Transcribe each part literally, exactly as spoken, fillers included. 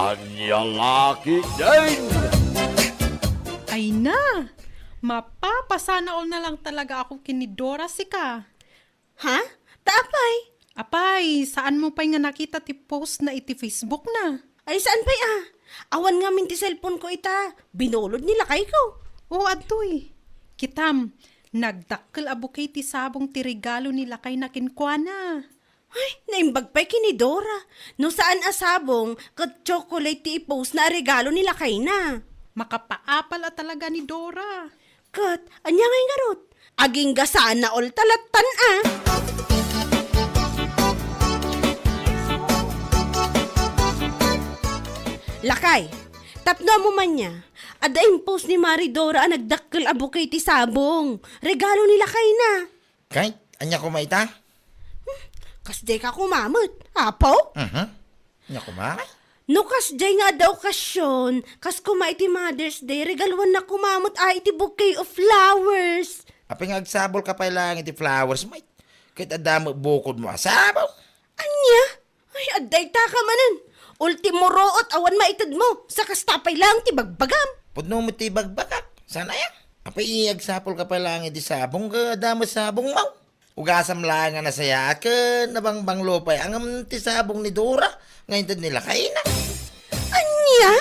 Ania la ketdin? Ay na! Mapapasana all na lang talaga ako ken ni Dora sika. Ha? Ta apay? Apay, saanmo pay nga nakita ti post na iti Facebook na? Ay, saan pay a? Awan ngamin ti cellphone ko ita. Binulod ni lakay ko. O, adtoy. Kitam, nagdakkel a bouquet ti sabong ti regalo ni lakay na kenkuana. Ay, naimbag pay ken ni Dora. No saan a sabong, ket chocolate ti i-post na a regalo ni lakay na. Makapaapal a talaga ni Dora. Ket, ania ngay ngarud? Agingga sana all ta lattan a. Lakay, tapno ammo man nia, adda impost ni Mari Dora a nagdakkel a bouquet ti sabong. Regalo ni lakay na. Kay, ania koma ita? Kasdiay ka koma met, apo? Mhm. Ania koma? No kasdiay nga adda okasion, kas koma iti Mother's Day, regaluannak koma met a iti bouquet of flowers. Apay nga agsapul ka pay laeng iti flowers, Mike? Ket adda met bukodmo a sabong. Ania? Ay, adda ita ka manen. Ultimo ruot awan maitedmo, sa kasta pay laeng ti bagbagam. Pudno met ti bagbagak. Saan aya? Apay agsapul ka pay laeng iti sabong, ket adda met sabongmo. Ugasam laeng a nasayaat ket nabangbanglo pay a ngem ti sabong ni Dora nga inted ni lakayna. Ania?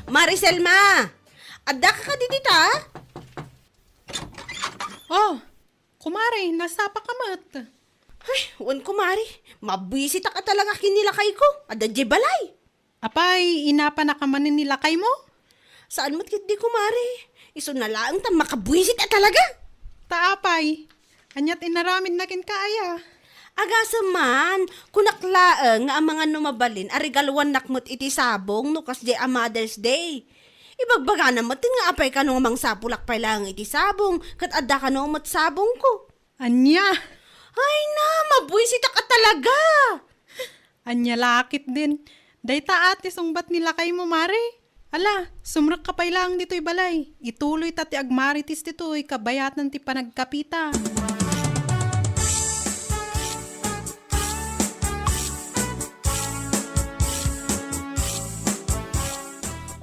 Mari Selma, addaka kadi dita? Oh, kumare, nasapaka met? Ay, wen kumare, mabwisitak a talaga ken ni lakayko. Adda diay balay. Apay, inapanaka manen ni lakaymo? Saan met ketdi, kumare. Isuna laeng ta makabuisit a talaga. Ta apay, aniat inaramidna kenka aya? Agasem man, kunak laeng nga amangan no mabalin a regaluannak met iti sabong no kasdiay a Mother's Day. Ibagbagana met nga apay kano nga mangsapulak pay laeng iti sabong, ket adda kano met sabongko. Ania? Ay na, mabuisitak a talaga! Ania la ketdin. Dayta a ti sungbat ni lakaymo, mare. Ala, sumrekka pay laeng ditoy balay. Ituloyta ti agmarites ditoy kabayatan ti panagkapita.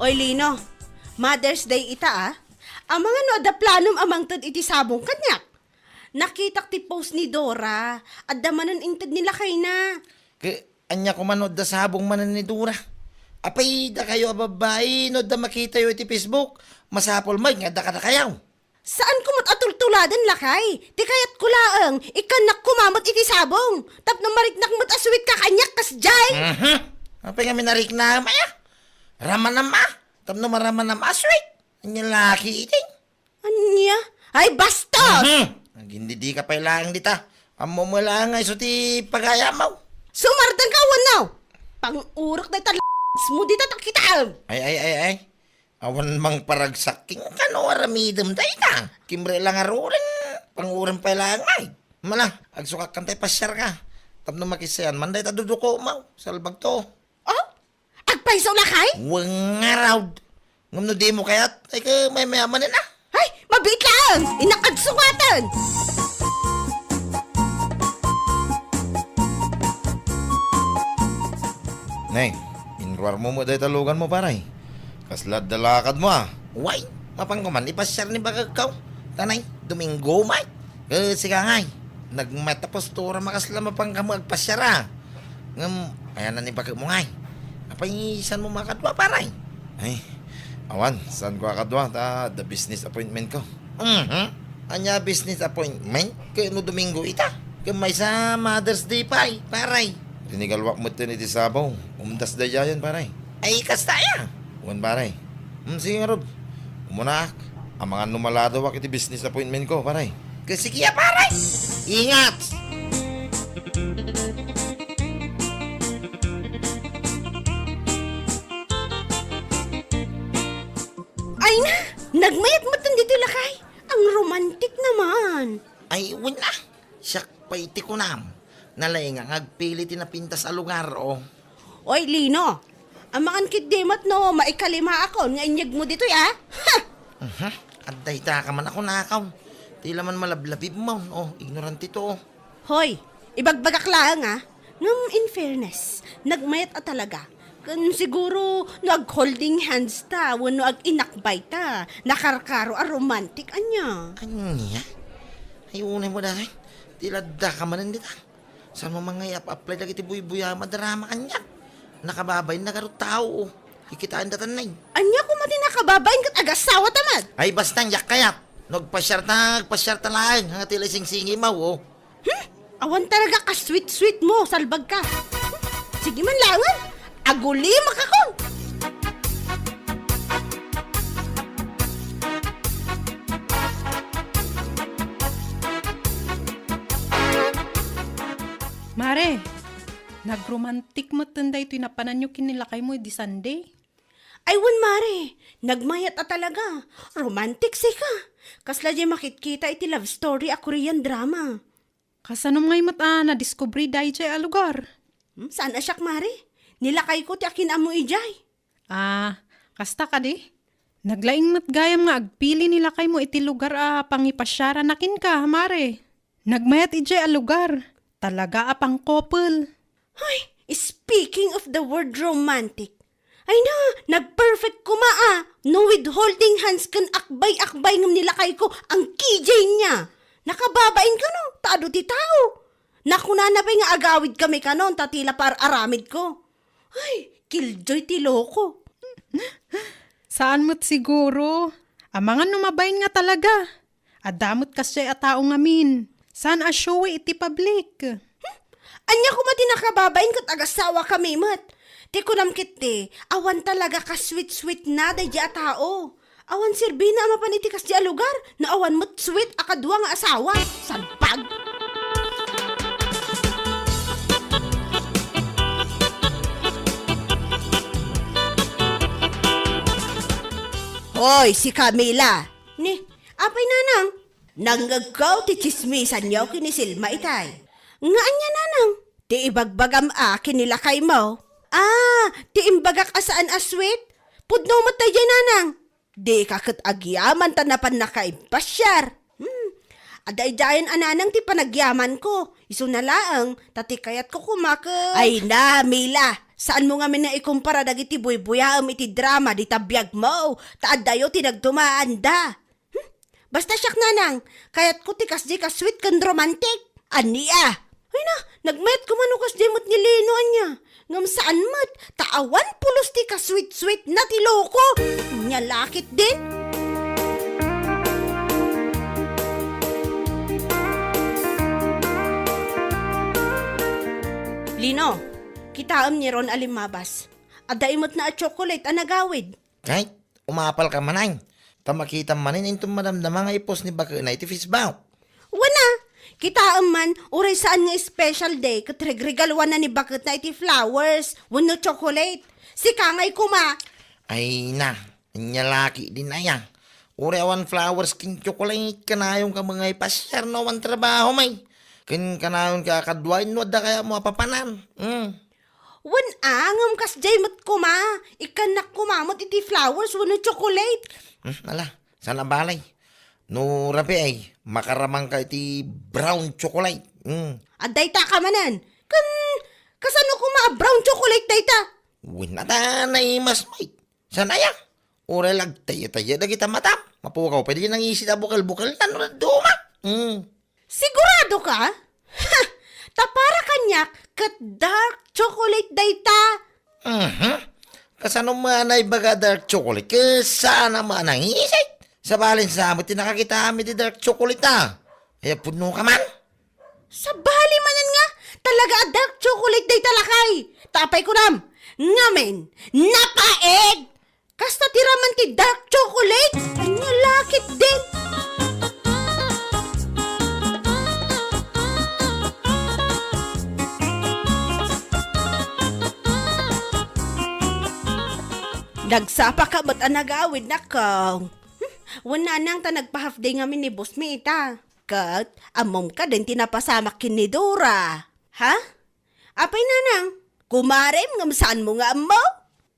Oy, Lino, Mother's Day ita, a. Amangan no adda planom a mangted iti sabong kaniak? Nakitak ti post ni Dora. Adda manen inted ni lakayna. Ke, ania koma no adda sabong manen ni Dora? Apay, dakayo a babbai, no adda makitayo iti Facebook, masapul met nga adda kadakayo. Saanko met a tultuladen, lakay. Ti kayatko laeng, ikkannak koma met iti sabong. Tapno mariknak met a sweet ka kaniak kasdiay. Mhm. Apay nga minariknam aya? Ramanam a. Tapno maramanam a sweet. Ania la ketdin? Ania? Ay, bastos! Mhm. Agindidika pay laeng dita. Ammom laeng nga isu ti pagayammo. Sumardengka wenno? Pangurek dayta l-, mo dita ta kitaem. Ay, ay, ay, ay. Awan mangparagsak kenka no aramidem dayta. Kimre la ngaruden. Pangurem pay laeng ay. Mala, agsukakkan tay pasiarka. Tapno makissayan man dayta dudukomo. Salbagto. Oh? Agpayso, lakay? Wen ngarud. Ngem no dimo kayat, ay ka may mayaman na. Ay, mabiit laeng! Innak agsukatan! Nay, inruarmo met dayta luganmo, pare. Kasla adda lakadmo, a. Way, mapanko man ipasiar ni bakekko. Tanay, Domingo met. Ket sika ngay, nagmayat a postura makasla mapanka met agpasiar, a. Ngem, ayan ni bakekmo ngay. Apay, saanmo makadua, pare? Ay, awan, saanko a kadua, ta adda business appointmentko. Mhm. Ania business appointment? Ket no Domingo ita. Ket maysa Mother's Day pay, pare. Rinigaluak metten iti sabong. Umdas dayayen, pare. Ay, kasta aya? Wen, pare. Hmm, sige ngarud. Umunaak. Amangan no maladawak iti business appointmentko, pare. Ket sige a, pare. Ingat! Ay na! Nagmayat metten ditoy lakay! Ang romantic naman! Ay, wen a. Siak pay ti kunam. Nalaingak nga agpili ti napintas a lugar, o. Oy, Lino, amangan ketdi met no maikalimaakon nga inyegmo ditoy, a? Ha! Mhm. Adda ita ka man a kunakon. Ti laman malablabib mo, oh, ignorante to, oh. Hoy, ibagbagak laeng, ah. Ngem in fairness, nagmayat a talaga. Ken siguro no ag-holding hands ta wenno ag-inakbay ta, nakarkaro a romantic ania. Ania? Ay, unay mo daytoy. Ti ladda ka manen dita. Saan mo mangay-ap-apply dagiti buybuya a madrama kaniak? Nakababain na garud tao, oh. Kikitaan datan nay. Ania koma ti nakababain ket agassawa ta met? Ay, basta, diak kayat. No agpasiar ta, agpasiar ta laeng, nga ti lay singsingi mo, oh. Hmm? Awan talaga ka sweet-sweet mo, salbag ka. Sige man laengen, agulimak ako. Mare, nagromantik metten daytoy napananyo ken ni lakaymo idi Sunday. Ay, wen, mare, nagmayat a talaga. Romantic sika. Kasla diay makitkita iti love story a Korean drama. Kasanom ngay met a nadiskubre daydiay a lugar? Hmm, saan a siak, mare? Ni lakayko ti akin-ammo idiay. Ah, kasta kadi? Naglaing met gayam nga agpili ni lakaymo iti lugar a pangipasiarana kenka, mare. Nagmayat idiay a lugar. Talaga a pang-couple. Ay, speaking of the word romantic, ay na, nag-perfect koma a, no with holding hands ken akbay-akbay ngem ni lakayko, ang K J niya. Nakababain kano, ta adu ti tao. Nakunana pay nga agawid kami kanon, ta tila par-aramid ko. Ay, killjoy ti loko. Saan met siguro? Amangan no mabain nga talaga. Adda met kasdiay a tao ngamin. Saan a showy iti public? Hmm? Ania koma ti nakababain ket agassawa kami met? Ti kunam ketdi, awan talaga ka sweet-sweet na daydi a tao. Awan serbina a mapan iti kasdi a lugar, no awan met sweet a kadua nga asawa. Salbag! Hoy, si Camila! Ni, apay, nanang? Nangngegko ti tsismisanyo ken ni Selma itay. Nga ania, nanang? Ti ibagbagam a ken ni lakaymo. Ah, ti imbagak a saan a sweet? Pudno met daydiay, nanang. Dika ket agyaman ta napannaka impasiar. Hmm. Adaydayan a nanang ti panagyamanko. Isuna laeng, ta ti kayatko koma ket... Ay na, Mila, saanmo ngamin nga ikumpara dagiti buybuyaem iti drama dita biagmo, ta addayo ti nagtumaanda. Hmm? Basta siak, nanang, kayatko ti kasdi ka sweet ken romantic. Ania? Ay na, nagmayat koma no kasdi met ni Lino ania. Ngem saan met, ta awan pulos ti ka-sweet-sweet na ti loko. Ania la ketdin? Lino, kitaem ni Ron a limmabas. Adda imetna a chocolate a nagawid. Kay, umapalka manen, ta makitam manen inton madamdama nga i-post ni baketna iti Facebook. Wen a, kitaem man, uray saan nga special day, ket regregaluanna ni baketna iti flowers, wenno chocolate. Sika ngay koma. Ay na, ania la ketdin aya. Uray awan flowers ken chocolate, kanayonka met nga ipasiar no awan trabaho may. Ken kanayonka a kaduaen no adda kayatmo a papanan. Hmm. Wen a, ngem kasdiay met koma, ikkannak koma met iti flowers wenno chocolate. Hmm, ala, saan a balay. No rabii, makaramangka iti brown chocolate. Hmm. Adda ita ka manen. Ken, kasano koma a brown chocolate dayta? Wen a ta naimas met. Saan aya? Uray la agtayataya dagita matam. Mapukaw pay dagiti nangisit a bukel-bukel, ano na duma? Hmm. Sigurado ka? Ha! Ta para kaniak, ket dark chocolate dayta. Mhm. Kasano man a naibaga dark chocolate? Ket saan a man nangisit? Sabali sa met ti nakakitaam iti dark chocolate, a. Ay, pudno ka man? Sabali manen nga, talaga a dark chocolate dayta lakay. Ta apay kunam? Ngamin, napaeg! Kasta ti raman ti dark chocolate? Ania la ketdin? Nagsapaka met a nagawid, nako. Hmm, wen nanang ta nagpa-half day ngamin ni boss mi ita. Ket, ammom kadin ti napasamak ken ni Dora. Ha? Apay, nanang? Kumarem ngem saanmo nga ammo?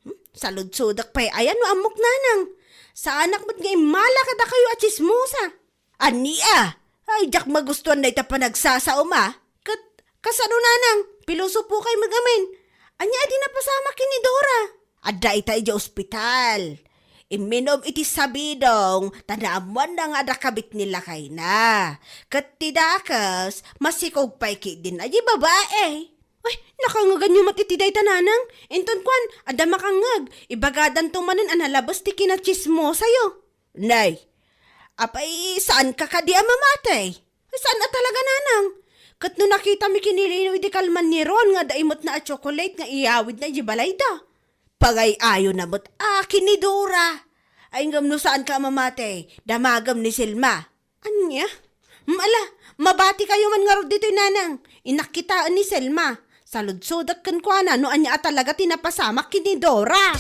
Hmm? Saludsodek pay aya no ammok, nanang. Saanak met nga immala kadakayo a tsismosa. Ania? Ay, diak magustuan dayta panagsasaom a. Ket, kasano nanang, pilosopo kay met ngamin. Ania a di napasamak ken ni Dora? Adda ita idiay ospital. Imminom iti sabidong, ta naammoanna nga adda kabit ni lakayna. Ket ti dakes, masikog pay ketdin a di babae. Ay, nakangeganyo met iti dayta, nanang? Inton kuan, adda makangngeg, ibagadanto manen a nalabes ti kinatsismosayo. Nay, apay, saanka kadi a mamati? Ay, saan a talaga, nanang? Ket no nakitami ken ni Lino idi kalman ni Ron nga adda imutna a tsokolate nga iyawidna idiay balayda, pagay-ayona met a ken ni Dora. Ay, ngem no saanka a mamati, damagem ni Selma. Ania? Mm, ala, mabatikayo man ngarud ditoy, nanang. Innak kitaen ni Selma. Saludsodek kenkuana no ania a talaga ti napasamak ken ni Dora.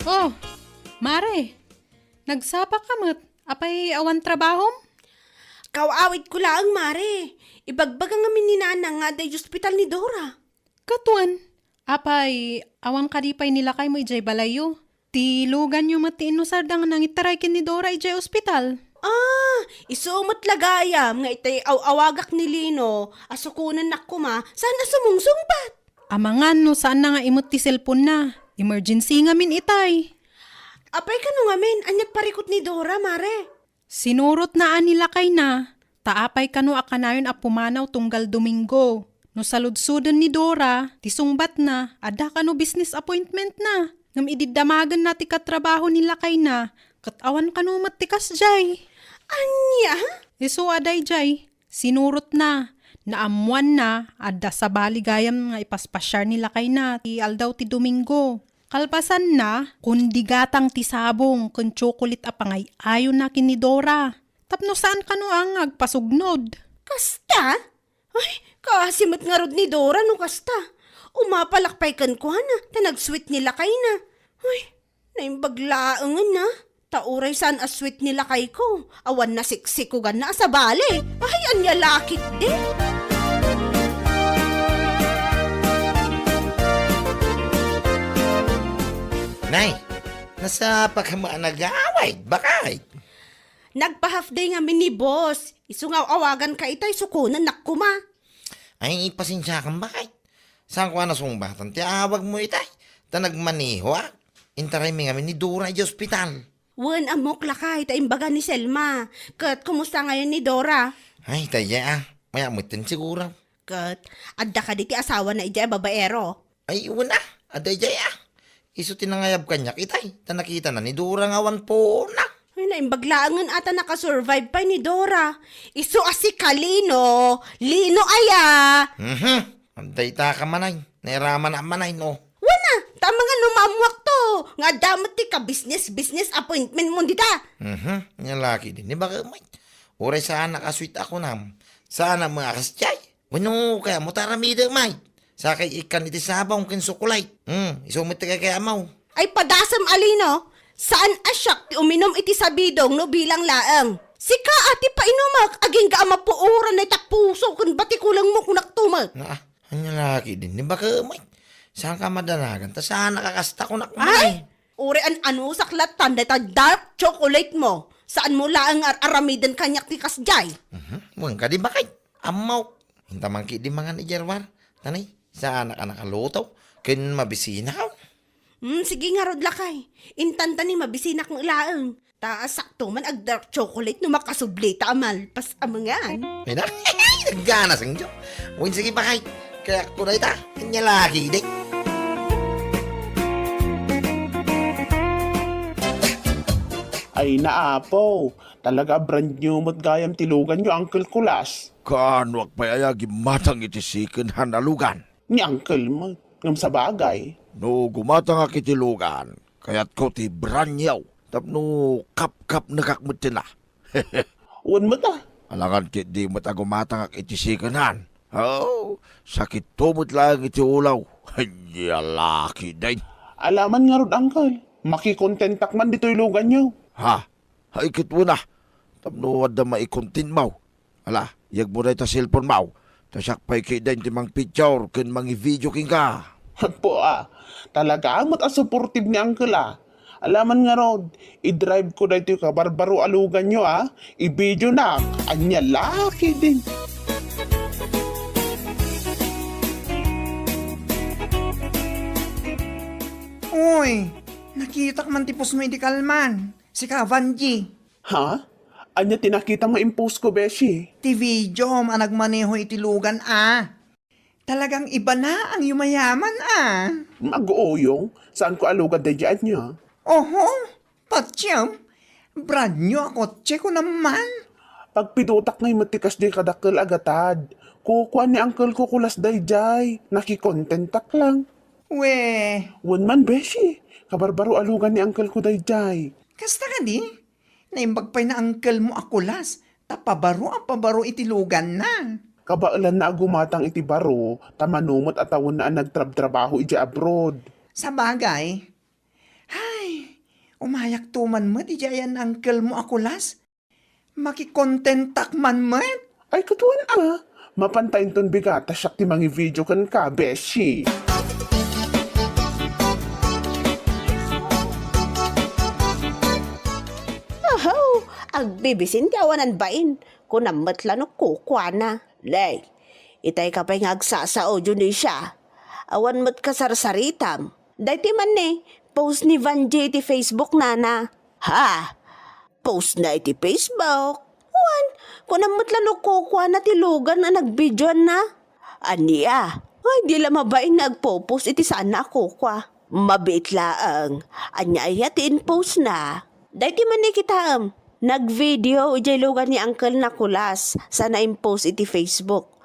Oh, Mare, nagsapaka met. Apay awan trabahom? Kaw-awidko laeng, Mare. Ibagbaga ngamin ni Nanang nga adda idiay ospital ni Dora. Ket wen, apay, awan kadi pay ni lakaymo idiay balayyo? Ti luganyo met ti inusarda nga nangitaray ken ni Dora idiay ospital. Ah, isu met la gayam nga itay aw-awagak ni Lino a sukonennak koma saan a sumungsungbat. Amangan no saanna nga imut ti cellphone-na. Emergency ngamin itay. Apay kano ngamin, ania't parikut ni Dora, Mare? Sinurotna a ni lakayna, ta apay kano a kanayon a pumanaw tunggal Domingo. No saludsoden ni Dora, ti sungbatna, adda kano business appointment-na. Ngem idi damagenna ti katrabaho ni lakayna, ket awan kano met ti kasdiay. Ania? Isu a daydiay, sinurotna, naammoanna, adda sabali gayam nga ipaspasiar ni lakayna ti aldaw ti Domingo. Kalpasanna, kundi gatang ti sabong ken tsokolit a pangay-ayona ken ni Dora. Tapno saan kano a nga agpasugnod. Kasta? Ay, kaasi met ngarud ni Dora no kasta. Umapalak pay kenkuana, ta nag-sweet ni lakayna. Ay, naimbag laengen a. Ta uray saan a sweet ni lakayko, awan nasiksikuganna a sabali. Ay, ania la ketdi? Nay, nasapaka met a nag-aaway, bakay? Nagpa-half day ngamin ni boss. Isu nga aw-awaganka itay, sukonennak koma. Ay, pasensiakan, bakay? Saanko a nasungbatan ti awagmo itay? Ta nagmanehoak. Intaraymi ngamin ni Dora idiay ospital. Wen, ammok lakay, ta imbaga ni Selma. Ket kumusta ngayon ni Dora? Ay, daydiay a. Mayat metten siguro. Ket, adda kadi ti asawana idiay a babaero? Ay, wen a, adda idiay a. Isu ti nangayab kaniak itay, ta nakitana ni Dora nga awan puona. Ay, naimbag laengen a ta nakasurvive pay ni Dora. Isu a si Kalino, Lino aya. Mhm. Adda ita ka manay, nairamanak manay, no? Wen a, ta amangan no maammoakto, nga adda met ti ka-business-business appointment mo dita. Mhm. Ania la ketdi ni baket met. Uray saanak a sweet a kunam, saanak met a kasdiay. Wenno kayatmo ta aramidek met. Sakay ikkan iti sabong ken tsokolate. Hmm, isu met ti kayatmo. Ay padasem a Lino, saan a siak ti uminum iti sabidong no bilang laeng. Sika a ti painumek, agingga a mapuoran dayta puso ken batikulengmo, kunakto met. Naa, ania la ketdi ni baket met. Saanka madanagan, ta saanak a kasta kunak met. Ay, uray an-anusak lattan dayta dark chocolate mo. Saanmo laeng ar-aramiden kaniak ti kasdiay. Mhm. Wen kadi, bakay? Ammok. Inta man ketdi mangan idiay ruar. Tanay, saanak a nakaluto. Ken mabisinak. Hmm, sige ngarud lakay. Intan ta ni mabisinak nga laeng. Ta sakto man ag-dark chocolate no makasubli ta a malpas a mangan. Ay na, nagganas ang Diyo. Wen, sige, bakay. Kayatko dayta. Ania la ketdi. Ay na, Apo. Talaga brand new met gayam ti luganyo, Uncle Kulas. Kaanoak pay aya gimmatang iti second hand a lugan? Ni Uncle met, ngem sabagay. No gumatangak iti lugan, kayatko ti brand new tapno kapkapnekak metten a. Wen met a. Alangan ketdi met a gumatangak iti second hand. Oh, sakitto met laeng iti ulaw. Ania la ketdi. Ala man ngarud, Uncle. Makikontentak man ditoy luganyo. Ha? Ay, ket wen a. Tapno adda maikontentmo. Ala, iyegmo dayta cellphone mo. Ta siak pay ketdin ti mangpicture ken mangivideo kenka. Pua, talaga met a supportive ni Uncle, ah. Alaman ngarud, i-drive ko daytoy kabarbaro a luganyo, ah. I-video nak, ania la ketdin. Uy, nakitak man ti post mo iti kalman. Sika, Vanji. Ha? Ania ti nakitam nga impost ko, beshi? Ti video a nagmaneho iti lugan, ah. Talagang iba na ang yumayaman, ah. Mag-uuyong, saan ko a lugan daydiay ania? Oho, patiem, brand new a kotse ko naman. Pagpidutak ngay met ti kasdiay kadakkel a gatad. Kukua ni uncle ko kulas daydiay, nakikontentak lang. We. Wen man, beshi, kabarbaro a lugan ni uncle ko daydiay. Kasta kadi? Naimbag pay na uncle mo a kulas, ta pabaro a pabaro iti luganna. Kabaelanna a gumatang iti baro, ta mano met a tawenna a nagtrabtrabaho idiay abroad. Sabagay. Hay, umayakto man met idiay ayan uncle mo a kulas. Makikontentak man met. Ay, ket wen a. Mapantayenton bigat ta siak ti mangivideo kenka, beshi. Ahaw, agbibisin ti awanan bain. Kunam met la no kukuana. Lay, itay ka pay nga agsasao, Dionisia. Awan met kasarsaritam. Daytoy man ni, post ni Vanji iti Facebook, nana. Ha? Post na iti Facebook? Wen, kunam met la no kukuana ti lugan a nagvideoanna? Ania? Ay, di la mabain nga agpo-post iti saanna a kukua. Mabiit laeng. Ania aya ti impostna? Daytoy man ni kitaem. Nagvideo idiay lugan ni Uncle Nicolas sa naimpost iti Facebook.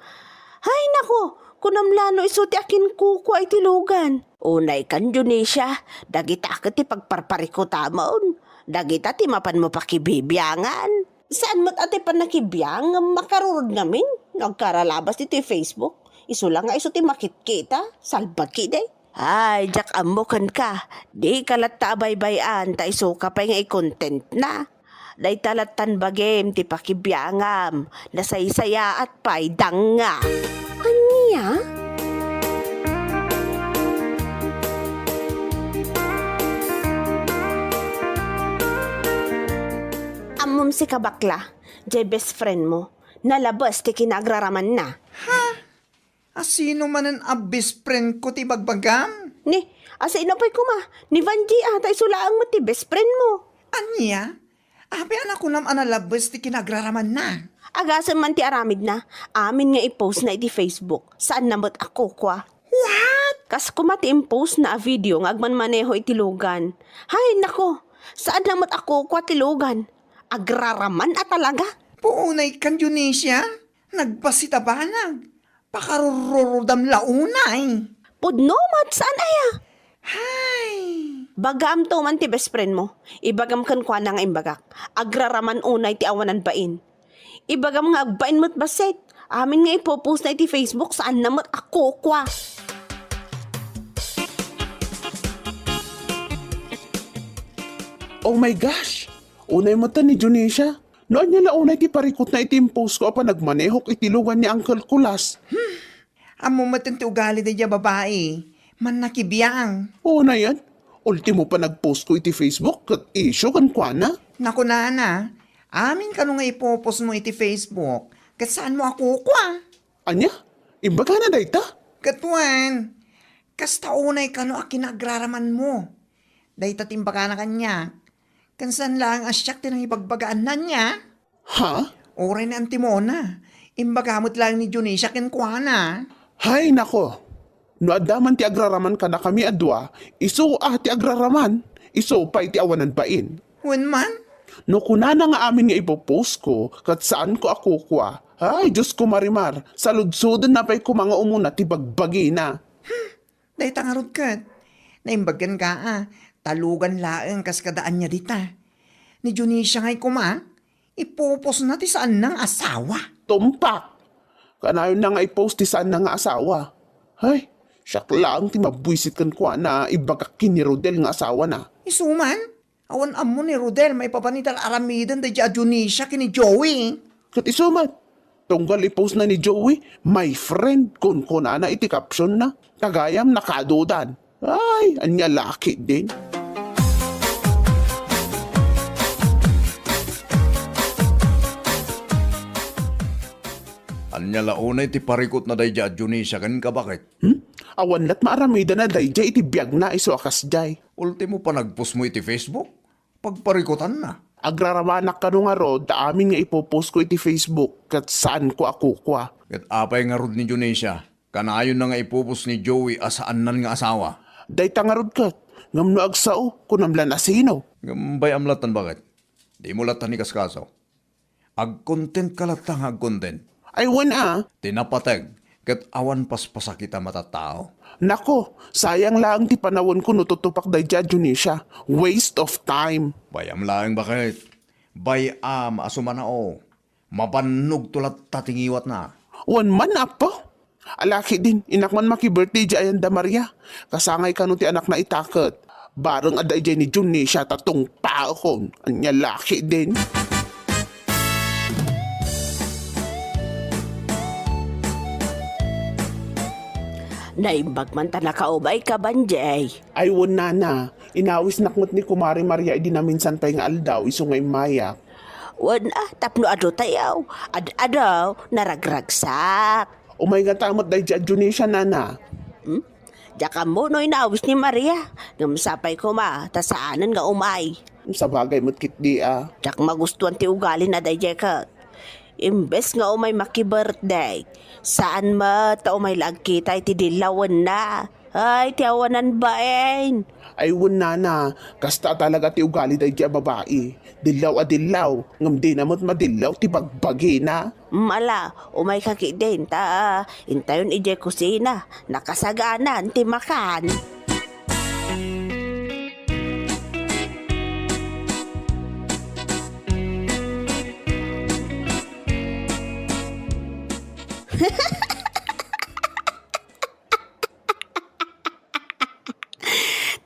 Hay nako, kunam la no isu ti akinkukua iti lugan. Unay kan, Dionisia, dagita ket ti pagparparikutamon. Dagita ti mapan mo pakibibiangan. Saan met a ti pannakibiang ngem makarurod ngamin no agkaralabas ditoy Facebook. Isu la nga isu ti makitkita, salbag kidi. Ay, diak ammo kenka. Dika latta a baybay-an ta isuka pay nga i-contentna. Dayta lattan bagim ti pakibiangam. Nasaysayaat pay, danga. Ania? Ammom sika, bakla, jay best friend mo, nalabes ti kinaagraramanna. Ha? A sino manen a best friend ko ti bagbagam? Ni, a sino pay koma? Ni Vanji a, ta isu laeng met ti best friend mo. Ania? Apay a nakunam a nalabes ti kinaagraramanna? Agasem man ti aramidna, amin nga i-post na iti Facebook, saanna met a kukua. What? Kas koma ti impost na a video nga agmanmaneho iti lugan. Hay, nako, saanna met a kukua ti lugan. Agraraman a talaga. Puunay kan, Dionisia? Nagbassit a banag. Pakarururudam la unay. Pudno met, saan aya? Hay. Bagaam to man ti best friend mo. Ibagam kenkuana nga imbagak. Agraraman unay ti awanan bain. Ibagam nga agbain met bassit. Amin nga ipopost na iti Facebook, saanna met a kukua. Oh my gosh! Unay met ni Dionisia. No ania la unay ti parikutna iti impost ko a panagmanehok iti lugan ni Uncle Kulas. Hmm. Ammo met ti ugali daydiay a babai. Mannakibiang. Unayen, ultimo pa nagpost ko iti Facebook ket isyu kenkuana. Nakunana, amin kano nga ipopost mo iti Facebook, ket saan mo a kukua? Ania? Imbagana dayta? Ket wen, kasta unay kano a kinaagraraman mo. Dayta ti imbagana kaniak. Ken saan laeng a siak ti nangibagbagaanna ania? Ha? Uray ni Antimona, imbaga met laeng ni Dionisia kenkuana. Hay nako! No adda man ti agraraman kadakami a dua, isu a ti agraraman, isu pay ti awanan bain. Wen man? No kunana nga amin nga ipopost ko, ket saan ko a kukua. Ay, Dios ko, Marimar, saludsodna pay koma nga umuna ti bagbagina. Dayta ngarud ket, naimbag kenka a, ta lugan laeng kas kada ania dita. Ni Dionisia ngay koma, ipopost na ti saanna nga asawa. Tumpak! Kanayonna nga ipost ti saanna nga asawa. Hay, siak laeng ti mabuisit kenkuana, imbagak ken ni Rodel nga asawana. Isu man? Awan ammo ni Rodel maipapan iti ar-aramiden daydiay a Dionisia ken ni Joey. Ket isu met, Tunggal i-post na ni Joey, "My friend," kunkunana iti caption na. Tagayam, nakadudan. Ay, ania la ketdin. Ania la unay ti parikutna daydiay a Dionisia ken kabaket? Hmm? Awan lat maaramidana daydiay iti biagna isu a kasdiay. Ultimo panagpostmo iti Facebook? Pagparikutanna. Agraramanak kano ngarud ta amin nga ipopost ko iti Facebook ket saan ko a kukua. Ket apay ngarud ni Dionisia? Kanayonna nga ipopost ni Joey a saannan nga asawa. Dayta ngarud ket, ngem no agsao, kunam la no sino. Ngem bay-am lattan baket. Dimo lattan ikaskaso. Agkontent ka latta nga agkontent. Ay, wen a. Ti napateg, ket awan paspasakit a matattao. Nako, sayang laeng ti panawenko no tutupak daydiay a Dionisia. Waste of time. Bay-am laeng baket. Bay-am a sumanao. Mabannogto latta ti ngiwatna. Wen man, Apo. Ala ketdin, innak man maki-birthday diay ayan da Maria. Kasangay kano ti anakna ita ket. Bareng adda idiay ni Dionisia ta tungpaekon. Ania la ketdin. Naimbag man ta nakaumay ka, Banjay. Ay, wen, nana. Inawisnak met ni Kumare Maria idi naminsan pay nga aldaw, isu nga immayak. Wen a, tapno adu tayaw. Ad-adaw, naragragsak. Umay ngata met daydiay a Dionisia, nana. Hmm? Diak ammo no inawis ni Maria. Ngem sapay koma, ta saanen nga umay. Sabagay met ketdi a. Diak magustuan ti ugalina daydiay ket. Imbes nga umay maki-birthday, saan met ta umay la agkita iti dillawenna. Ay, ti awanan bain. Ay, wen, nana, kasta a talaga ti ugali daydiay a babai. Dillaw a dillaw, ngem dina met madillaw ti bagbagina. Mm, ala, umay ka ketdin, ta, ah, intayon idiay kusina. Nakasaganan ti makan.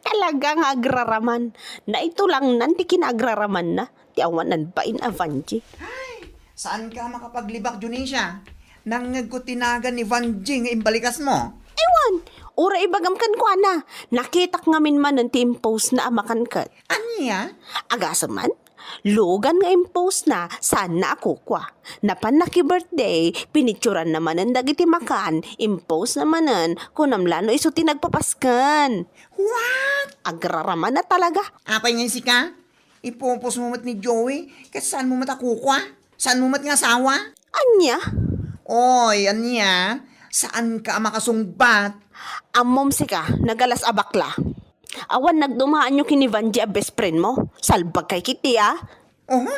Talaga nga agraraman. Naitulangnan ti kinaagraramanna. Ti awanan bain a Vanji. Ay, saanka a makapaglibak, Dionisia. Nangngegko ti nagan ni Vanji nga imbalikasmo. Ewan, uray ibagam kenkuana. Nakitak ngamin manen ti impostna a makan ket. Ania? Agasem man? Lugan nga impostna, saanna a kukua. Napan naki-birthday, pinicturanna manen dagiti makan, impostna manen, kunam la no isu ti nagpapasken. What? Agraraman a talaga. Apay nga sika? Ipopostmo met ni Joey, ket saanmo met a kukua? Saanmo met nga asawa? Ania? Oy, ania? Saanka a makasungbat? Ammom sika, nagalas a bakla. Awan nagdumaanyo ken ni Vanji a best friend mo? Salbag kay ketdi a? Oho,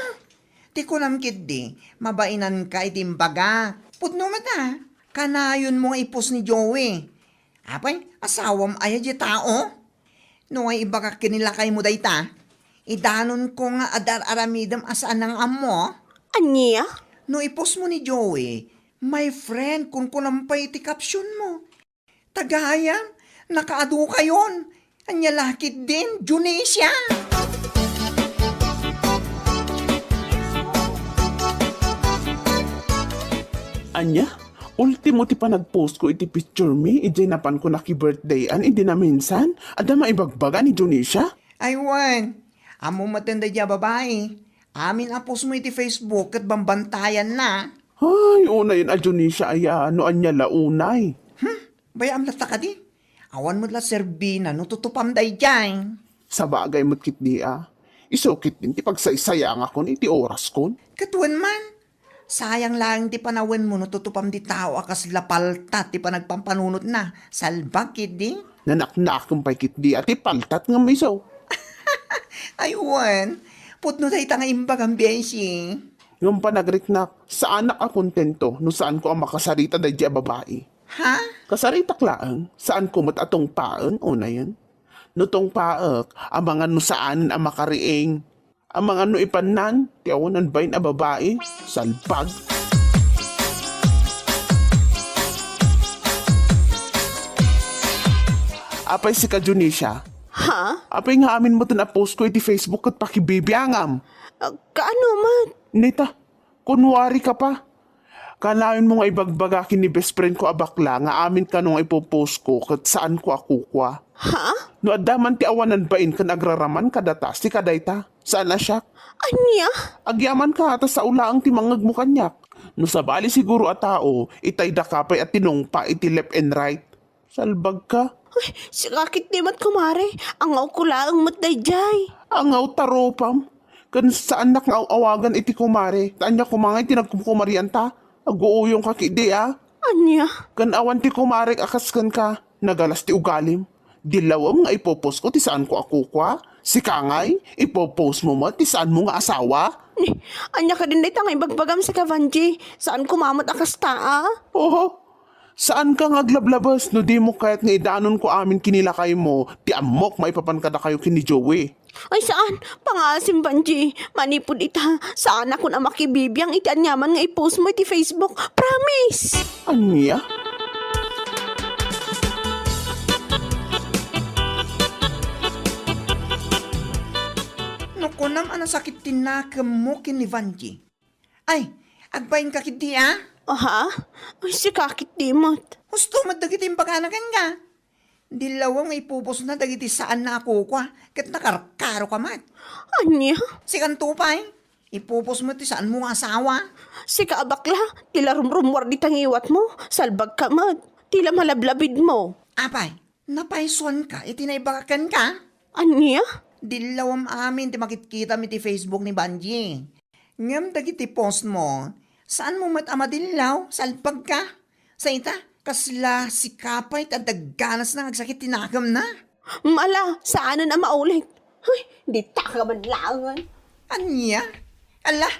ti kunam ketdi, mabainanka iti imbaga. Pudno met a, kanayonmo nga ipost ni Joey. Apay, asawam aya diay tao? No ay ibagak ken ni lakaymo dayta, idanonko nga adar-aramidem a saan nga ammo. Ania? No ipostmo ni Joey, "My friend," kunkunam pay iti caption mo. Tagayam, nakaadu kayon. Ania la ketdin, Dionisia? Ania? Ultimo ti panagpostko iti picture mi, idiay napanko naki-birthday-an idi naminsan, adda maibagbaga ni Dionisia? Ay wen, ammo met daydiay a babai. Amin a postmo iti Facebook ket bambantayanna. Ay, unayen a Dionisia aya, no ania la unay. Hmm, bay-am latta kadi? Awan met la serbina no tutupam daydiay. Sabagay met ketdi a. Isu ketdin ti pagsaysayangakon iti oraskon. Ket wen man, sayang laeng ti panawenmo no tutupam ti tao a kasla paltat ti panagpampanunotna. Salbag ketdi. Nanaknakem pay ketdi a ti paltat ngem isu. Ay wen, pudno dayta nga imbagam, Beshi. Ngem panagriknak, saanak a kontento no saanko a makasarita daydiay a babai. Ha? Kasaritak laeng, saanko met a tungpaen, unayen. No tungpaek, amangan no saanen a makariing. Amangan no ipannan, ti awanan bain a babai. Salbag. Apay sika, Dionisia? Ha? Apay nga amin met a post ko iti Facebook ket pakibibiangam? Ah, kaano met? Nita, kunwari ka pa. Kanayon mo nga ibagbaga ken ni best friend ko a bakla nga amin kano nga ipopost ko ket saan ko a kukua. Ha? No adda man ti awanan bain ken agraraman kadata, sika dayta. Saan a siak? Ania? Agyaman ka ta sao laeng ti mangngeg mo kaniak. No sabali siguro a tao, itay daka pay a tinungpa iti left and right. Salbag ka. Ay, sika ketdi met, kumare. Angawko laeng met daydiay. Angaw ta rupam. Ken saannak nga aw-awagan iti kumare. Ta ania koma nga iti nagkumkumarianta? Aguuyong ka ketdi, a? Ania? Ken awan ti kumarek a kas kenka. Nagalas ti ugalim. Dillawem nga ipopost ko ti saan ko a kukua. Sika ngay, ipopost mo met ti saan mo nga asawa? Ni, ania kadin dayta nga ibagbagam, sika Vanji? Saan ko mamet a kasta, a? Oho. Saan ka nga aglablabes no di mo kayat nga idanon ko amin ken ni lakay mo ti ammok maipapan kadakayo ken ni Joey? Ay, saan. Pangaasim, Vanji. Manipud ita, saanakon a makibibiang iti aniaman nga i-post mo iti Facebook. Promise! Ania? No kunam a nasakit ti nakemmo ken ni Vanji, ay, agbainka ketdi, a? Aha? Ay, sika ketdi met. Husto met dagiti imbagana kenka. Dillawem nga ipupusna dagiti saanna a kukua, ket nakarkaroka met. Ania? Sikanto pay, ipupos mo ti saanmo nga asawa. Sika a bakla, ti la rumrummuar dita ngiwatmo, salbagka met. Ti la malablabidmo. Apay, napaysuanka iti naibaga kenka? Ania? Dillawem amin ti makitkitam iti Facebook ni Vanji. Ngem dagiti post mo, saanmo met a madillaw, salbagka. Sa ita, kasla sika pay ti adda ganasna nga agsakit ti nakemna. Mala, saanen a maulit. Ay, dita ka man laengen. Ania? Ala,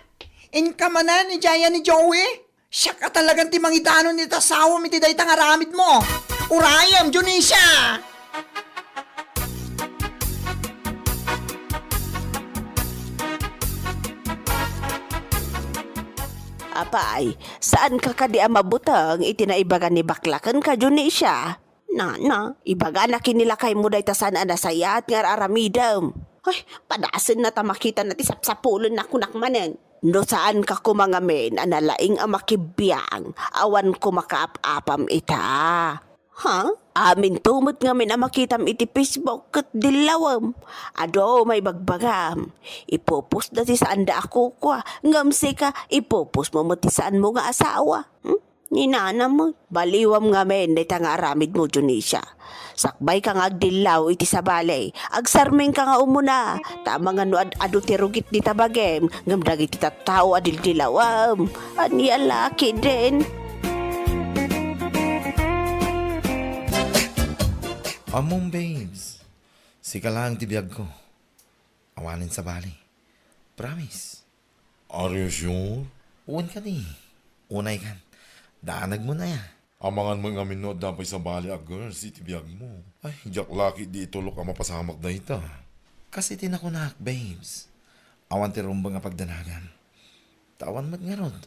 inka manen idiay a ni Joey? Siak a talagan ti mangidanon iti asawam iti dayta nga aramidmo. Urayem, Dionisia! Apay, saanka kadi a mabuteng iti naibaga ni bakla kenka, Dionisia? Nana, ibagana ken ni lakaymo dayta saan a nasayaat nga ar-aramidem. Ay, padasenna ta makitana ti sapsapulenna, kunak manen. No saanka koma ngamin a nalaing a makibiang, awan koma kaap-apam ita. Ha? Aminto met ngamin a makitam iti Facebook ket dillawem. Adu, maibagbagam. Ipupusda ti saanda a kukua, ngem sika, ipupusmo met ti saanmo nga asawa. Hmm? Ni nana met. Baliwam ngamin dayta nga aramidmo, Dionisia. Sakbayka nga agdillaw iti sabali. Agsarmingka nga umuna. Ta amangan no ad-adu ti rugit dita bagim, ngem dagiti tattao a dildilawem. Ania la ketdin? Ammom, babes. Sika laeng ti biagko. Awanen sabali. Promise. Are you sure? Wen kadi. Unay kan. Daanagmon aya. Amangan met ngamin no adda pay sabali a girls iti biagmo. Ay, diak la ketdi itulok a mapasamak dayta. Kas iti nakunak, babes. Awan ti rumbeng a pagdanagam. Ta awan met ngarud.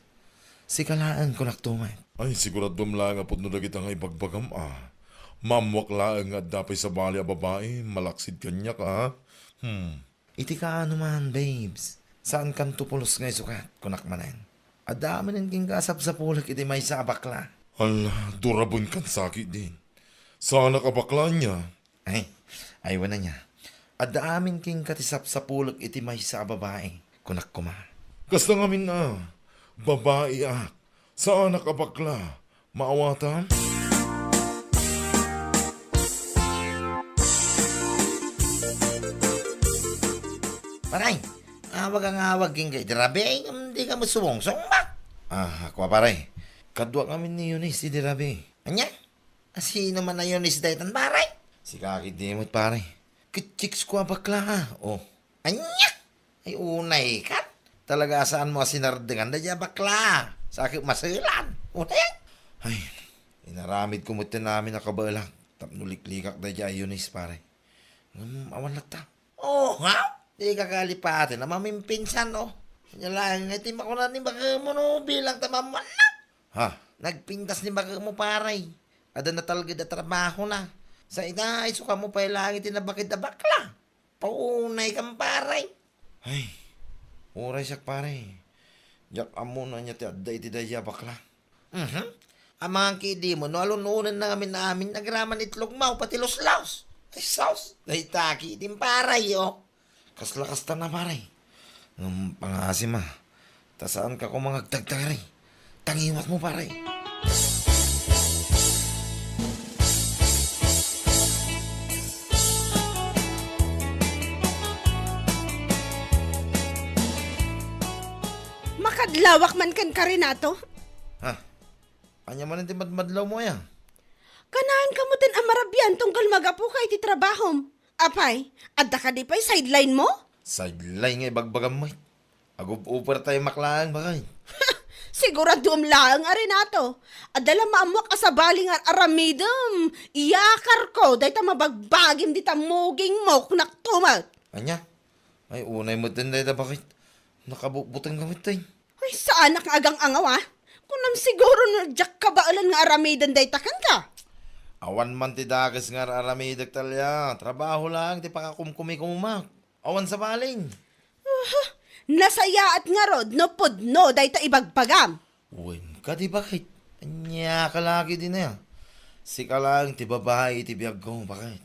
Sika laeng, kunakto met. Ay, siguraduem laeng a pudno dagita nga ibagbagam a. Maammoak laeng nga adda pay sabali a babai, malaksid kaniak a. Hmm. Iti kaanoman, babes. Saankanto pulos nga isukat, kunak manen. Adda aminen kenka a sapsapulek iti maysa a bakla. Ala, durabenkan sa ketdin. Saanak a bakla ania? Ay, ay, wen ania. Adda amin kenka ti sapsapulek iti maysa a babai, kunak koma. Kasta ngamin a, babaiak. Saanak a bakla. Maawatam? Paray, awag ang awag kenka iti rabii, ngem dika met sumungsong ba? Ah, kua, paray. Kaduak ngamin ni Eunice iti rabii. Ania? Asino man a Eunice daytan, paray? Sika ketdi met, paray. Ket chicks ko a bakla, a. Oh. Ania? Ay, unay kan? Talaga a saanmo a sinardengan daydiay a bakla. Sakit maselan. Unay. Ay, inaramid ko met ti amin a kabaelak tapno liklikak daydiay a Eunice, paray. Ngem awan latta. Oh, ha? Dika kalipaten a mamimpinsan, oh. Ania laeng nga iti makuna ni bakemo no bilang ta mammuanna? Ha? Nagpintas ni bakemo, paray. Adda natalged a trabahona. Sa ita, isuka mo pay laeng iti nabakid a bakla. Paunay kan, paray. Ay, uray siak, paray. Diak ammo no ania ti adda iti daydiay a bakla. Mhm. Amangan ketdin no alun-unen na ngamin amin agraman itlog mo, pati luslaus. Ay, sus, dayta ketdin, pare, o. Kasla kasta na, pare. Ngem pangasim a. Ta saanka koma nga agtagtagari. Tangiwat mo, pare. Makadlawak man kenka, Renato. Ha? Ania man ti madmadlaw mo, aya? Kanayon kamo ten a marabian tunggal magapuka iti trabahom. Apay, adda kadi pay sideline mo? Sideline nga ibagbagam met. Agub-uper tayo maklaang, bakay. Siguraduem laeng a, Renato. Adda la maammoak a sabali nga aramidem. Iyakarko dayta mabagbagim dita muging mo, kunak tumet. Ania? Ay, unay met den dayta, bakit? Nakabutbuteng ka met, ay. Ay, saanak nga agang-angaw, a. Kunam siguro no diak kabaelan nga aramiden dayta kenka. Awan man ti dakes nga ar-aramidek, Talia. Trabaho laeng ti pakakumkumikumak. Awan sabalin. Aha, nasayaat ngarud no pudno dayta ibagbagam. Wen, kadi, bakit? Ania ka lagi din, a. Sika laeng ti babai iti biagko, bakit?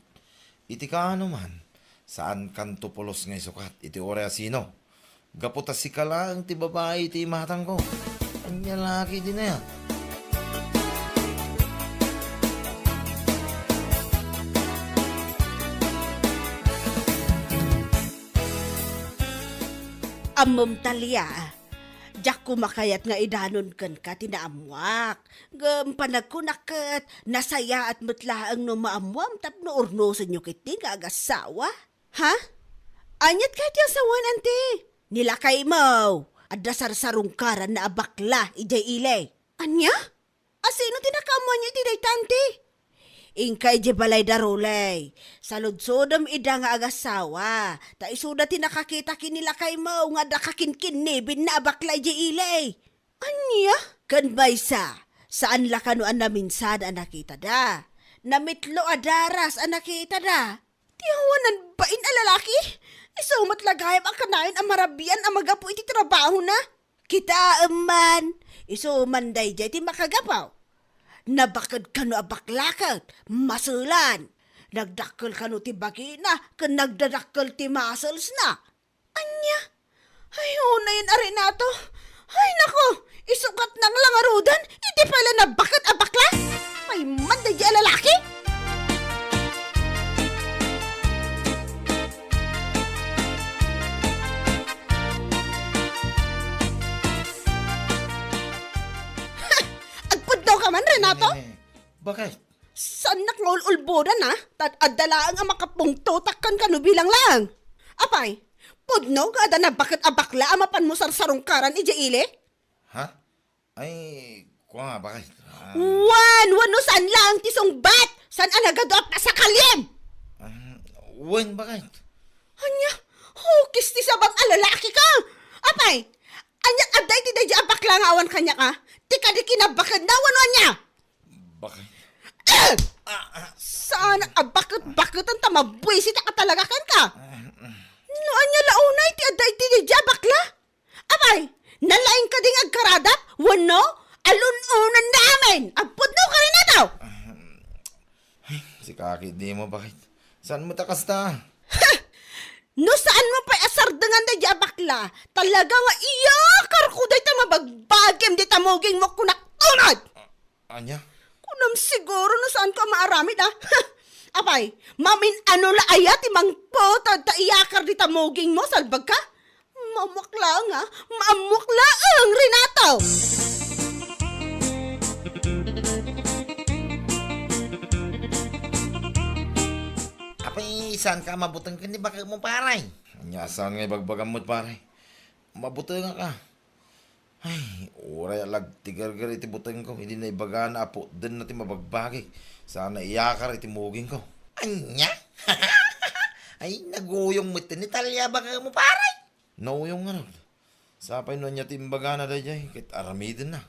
Iti kaano man, saankanto pulos nga isukat iti uray a sino. Gapu ta sika laeng ti babai iti imatangko. Ania lagi din, a. Ammom, Talia, diak koma kayat nga idanon kenka ti naammoak. Ngem panagkunak ket, nasayaat met laeng no maammoam tapno urnosenyo ketdi nga agassawa. Ha? Aniat kayat ti asawan, anti? Ni lakaymo, adda sarsarungkaranna a bakla idiay ili. Ania? A sino ti nakaammoanyo iti dayta, anti? Inka idiay balay da Rolly. Saludsodem ida nga agassawa. Ta isuda ti nakakita ken ni lakaymo nga adda kakinkinnibinna a bakla idiay ili. Ania? Ken maysa, saan la kano a naminsada a nakitada. Namitlo a daras a nakitada. Ti awanan bain a lalaki? Isu met la gayam a kanayon a marabian a magapu iti trabahona. Kitaem man, isu man daydiay ti makagapu. Nabaked kano a bakla ket maselan. Nagdakkel kano ti bagina ken nagdadakkel ti musclesna. Ania? Ay, unayen a Renato. Ay, nako, isukat nang langarudan. Idi pala nabaked a bakla. Pay man daydiay a lalaki. Agpudno ka man, Renato? Eh, bakit? Saannak nga ul-ulbodan, a? Ta adda laeng a makapungtotak kenka no bilang laeng. Apay, pudno nga adda nabaked a bakla a mapanmo sarsarungkaran idiay ili? Ha? Ay, kua, bakit? Ah. Wen, wenno saan laeng ti sungbat? Saan a nagadu a pasakalim? Ah, wen, bakit? Ania? Hukis ti sabam a lalaki ka! Apay, aniat adda iti daydiay a bakla nga awan kaniak, a? Ti kadi kinabakedna wenno ania? Bakit? Ah! Ah, ah. Saan a baket-baketan ta mabuisit a talaga kenka? Ah, ah. No ania la unay ti adda iti daydiay a bakla? Apay, nalaing kadi nga agkaradap? Wenno, alun-unan na amin? Agpudno ka rin ato! Ah, ay, sika ketdi mo, bakit? Saan mo ta kasta? Ha! No saan mo pay a sardengan daydiay a bakla, talaga nga iyakarko dayta mabagbagim dita muging mo kunak unay! Ania? Kunam siguro no saanko a maaramid, a. Apay, mamin-ano la aya ti mangputod ta iyakar dita muging mo, salbag ka? Maammoak laeng, a. Maammoak laeng, Renato! Apay, saanka a mabuteng ken ni baket mo, pare? Ania saan nga ibagbagam met, pare? Mabutengak, a. Ay, uray a lagtigerger iti butengko, idi naibagana a putdenna ti mabagbagik, saan a iyakar iti mugingko. Ania? Ay, naguyong met ni Talia baket mo, pare. Nauyong ngarud. Sapay no ania ti imbagana daydiay, ket aramidenna.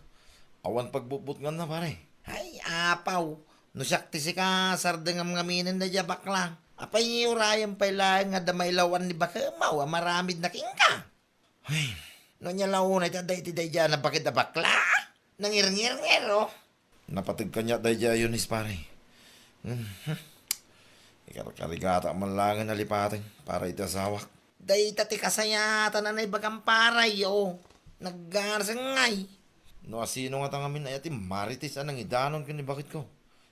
Awan pagbutbutnganna, pare. Ay, apaw. No siak ti sika, sardengam ngaminen daydiay a bakla. Apay, urayem pay laeng nga adda mailaw-an ni bakemo a maramidna kenka. Ay, no ania la unay ti adda iti daydiay a nabaked a bakla? nangirngirngir, oh. Napateg kaniak daydiay a Eunice, pare. Mhm. Ikarkarigata man laengen a lipaten para iti asawak. Dayta ti kasayaatan a naibagam, pare, oh. Naggarsengngay. No asino ngata ngamin aya ti Marites a nangidanon ken ni baketko?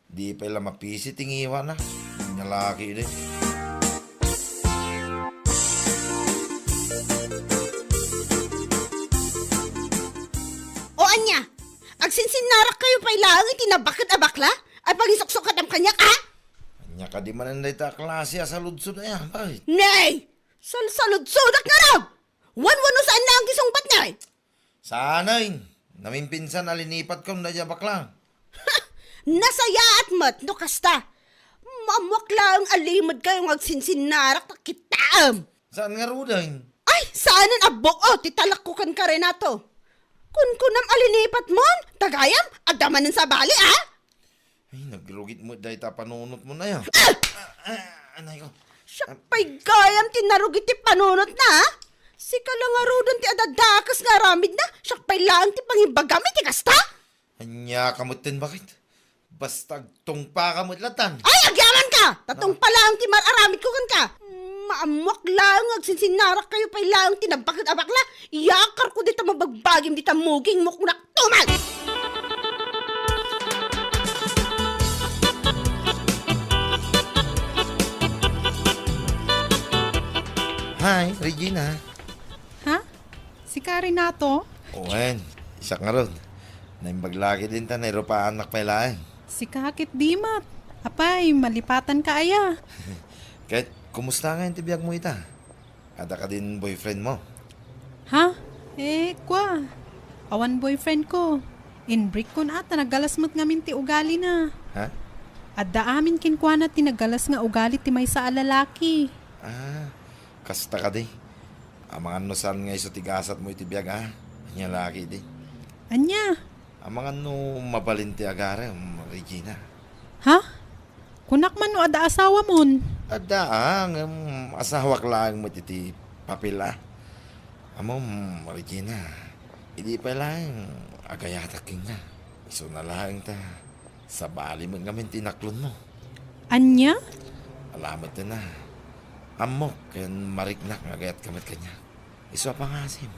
Di pay la mapisi ti ngiwana. Nalaki idi. O ania? Agsinsinnarak kayo pay laeng iti nabaket a bakla? Ay, pangisuksukatam kaniak, a? Ania kadi manen dayta a klase a saludsod aya, bakit? Nay! Salsaludsodak ngarud! Wan wenno saan laeng ti sungbat, nay? Saanen, namimpinsan a linipatkon daydiay a bakla. Ha! Nasayaat met no kasta. Maammoak laeng a limed kayo nga agsinsinnarak ta kitaem. Saan ngaruden? Ay, saanen a bug-o ti talakko kenka, Renato. Kunkunam a linipatmon, ta gayam, adda manen sabali, a? Ay, nagrugit met dayta panunotmon aya. Ah! Ah, ah, anay ko. Siak pay gayam ti narugit ti panunotna, a? Sika la ngaruden ti adda dakes nga aramidna, siak pay laeng ti pangibagam iti kasta? Ania ka metten, bakit? Basta agtungpaka met latan. Ay, agyamanka! Ta tungpa laeng ti mar-aramidko kenka. Maammoak laeng nga agsinsinnarak kayo pay laeng ti nabaket a bakla. Iyakarko dita mabagbagim dita mugingmo, kunak tumal! Hi, Regina. Ha? Sika, Renato? Wen, siak ngarud. Naimbag la ketdin ta nairupaannak pay laeng. Sika ketdi met. Apay, malipatanka aya? Ket, kumusta ngay ti biagmo ita? Adda kadin boyfriendmo? Ha? Eh, kua. Awan boyfriendko. Inbreakkon a ta nagalas met ngamin ti ugalina. Ha? Adda amin kenkuana ti nagalas nga ugali ti maysa a lalaki. Ah, kasta kadi. Amangan no saan nga isu ti gasatmo iti biag, a? Ania la ketdi? Ania? Amangan no mabalin ti agarem, Regina. Ha? Kunak man no adda asawamon? Adda, a, ngem asawak laeng met iti papel, a. Ammom, Regina, idi pay laeng agayatak kenka, isuna laeng ta sabali met ngamin ti inaklonmo. Ania? Ala metten a. Ammok ken mariknak nga agayatka met kaniak. Isu a pangasim,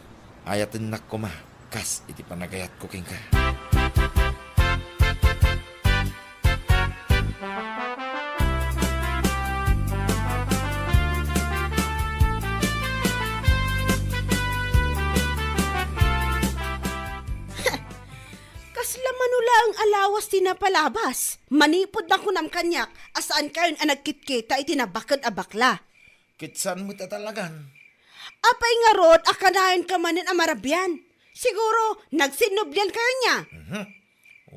ayatennak koma kas iti panagayatko kenka. Kasla mano laeng a lawas ti napalabas. Manipud nakunam kaniak a saankayon a nagkitkita iti nabaket a bakla. Ket saan met a talagan. Apay ngarud a kanayonka manen a marabian? Siguro, nagsinnubliankayo nia? Mhm.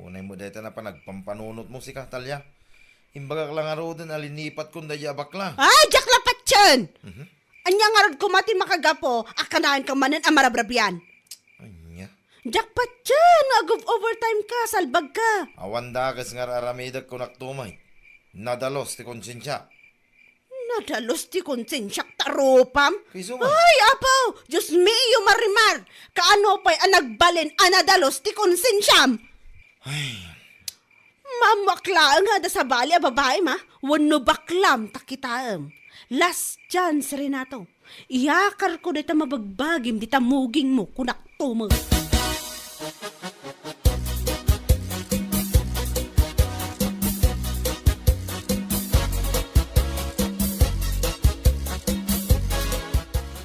Unay met dayta a panagpampanunotmo, sika, Talia. Imbagak la ngaruden a linipatkon daydiay a bakla. Ay, diak la patien! Mhm. Ania ngarud koma ti makagapu a kanayonka manen a marabrabian? Ania? Diak patien nga ag-overtime ka, salbag ka. Awan dakes nga ar-aramidek, kunak tumet. Nadalus ti konsensiak. Nadalus ti konsensiak ta rupam? Isu man. Ay, Apo! Dios mio, Marimar! Kaano pay a nagbalin a nadalus ti konsensiam? Ay. Maammoak laeng nga adda sabali a babaim, a? Wenno baklam ta kitaem. Last chance, Renato. Iyakarko dayta mabagbagim dita mugingmo, kunak tumet.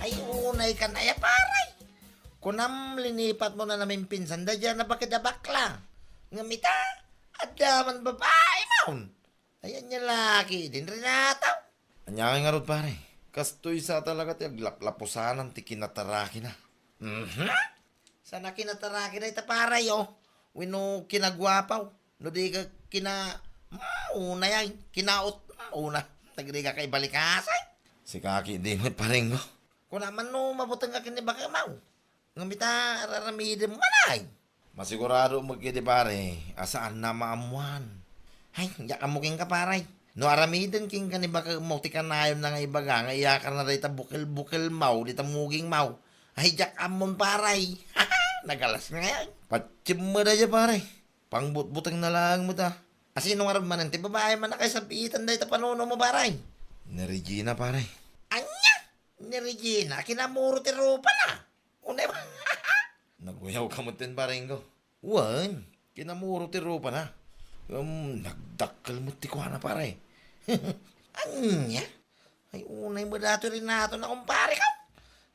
Ay, unay ka na ya, pare. Kunam, linipatmo na namimpinsan daydiay a nabaket a bakla. Ngem ita, adda man babaimon. Ay, ania la ketdin, Renato? Ania ngay ngarud, pare? Kastoy sa talaga ti aglaplapusanan ti kinatarakina. Mhm. Saan a kinataraki dayta, pare, o? Wenno kinaguapaw? No di ka kina-, maunay, ay, kinaut-, mauna. Nagriga ka ibalikasay. Sika ketdi met, parengko. Kuna man no mabuteng ka ken ni bakemaw. Ngem ita, ar-aramidem man ay. Masigurado met ketdi, pare, a saanna maammuan. Ay, diak ammo kenka, pare. No aramiden kenka ni bakemaw ti kanayonna nga ibaga nga iyakarna dayta bukel-bukelmaw, dita mugingmaw. Ay, diak ammon, pare. Nagalas ngay. Patiem met dayta, pare. Pangbutbutengna laeng met, a. Asino ngarud manen ti babai a mannakaisab-itan dayta panunomo, pare? Ni Regina, pare. Ania? Ni Regina, kinamuro ti rupana? Unay ba? Naguyawka metten, parengko. Wen, kinamuro ti rupana. Ngem nagdakkel met ti kuana, pare. Ania? Ay, unay met daytoy Renato a kumpareko.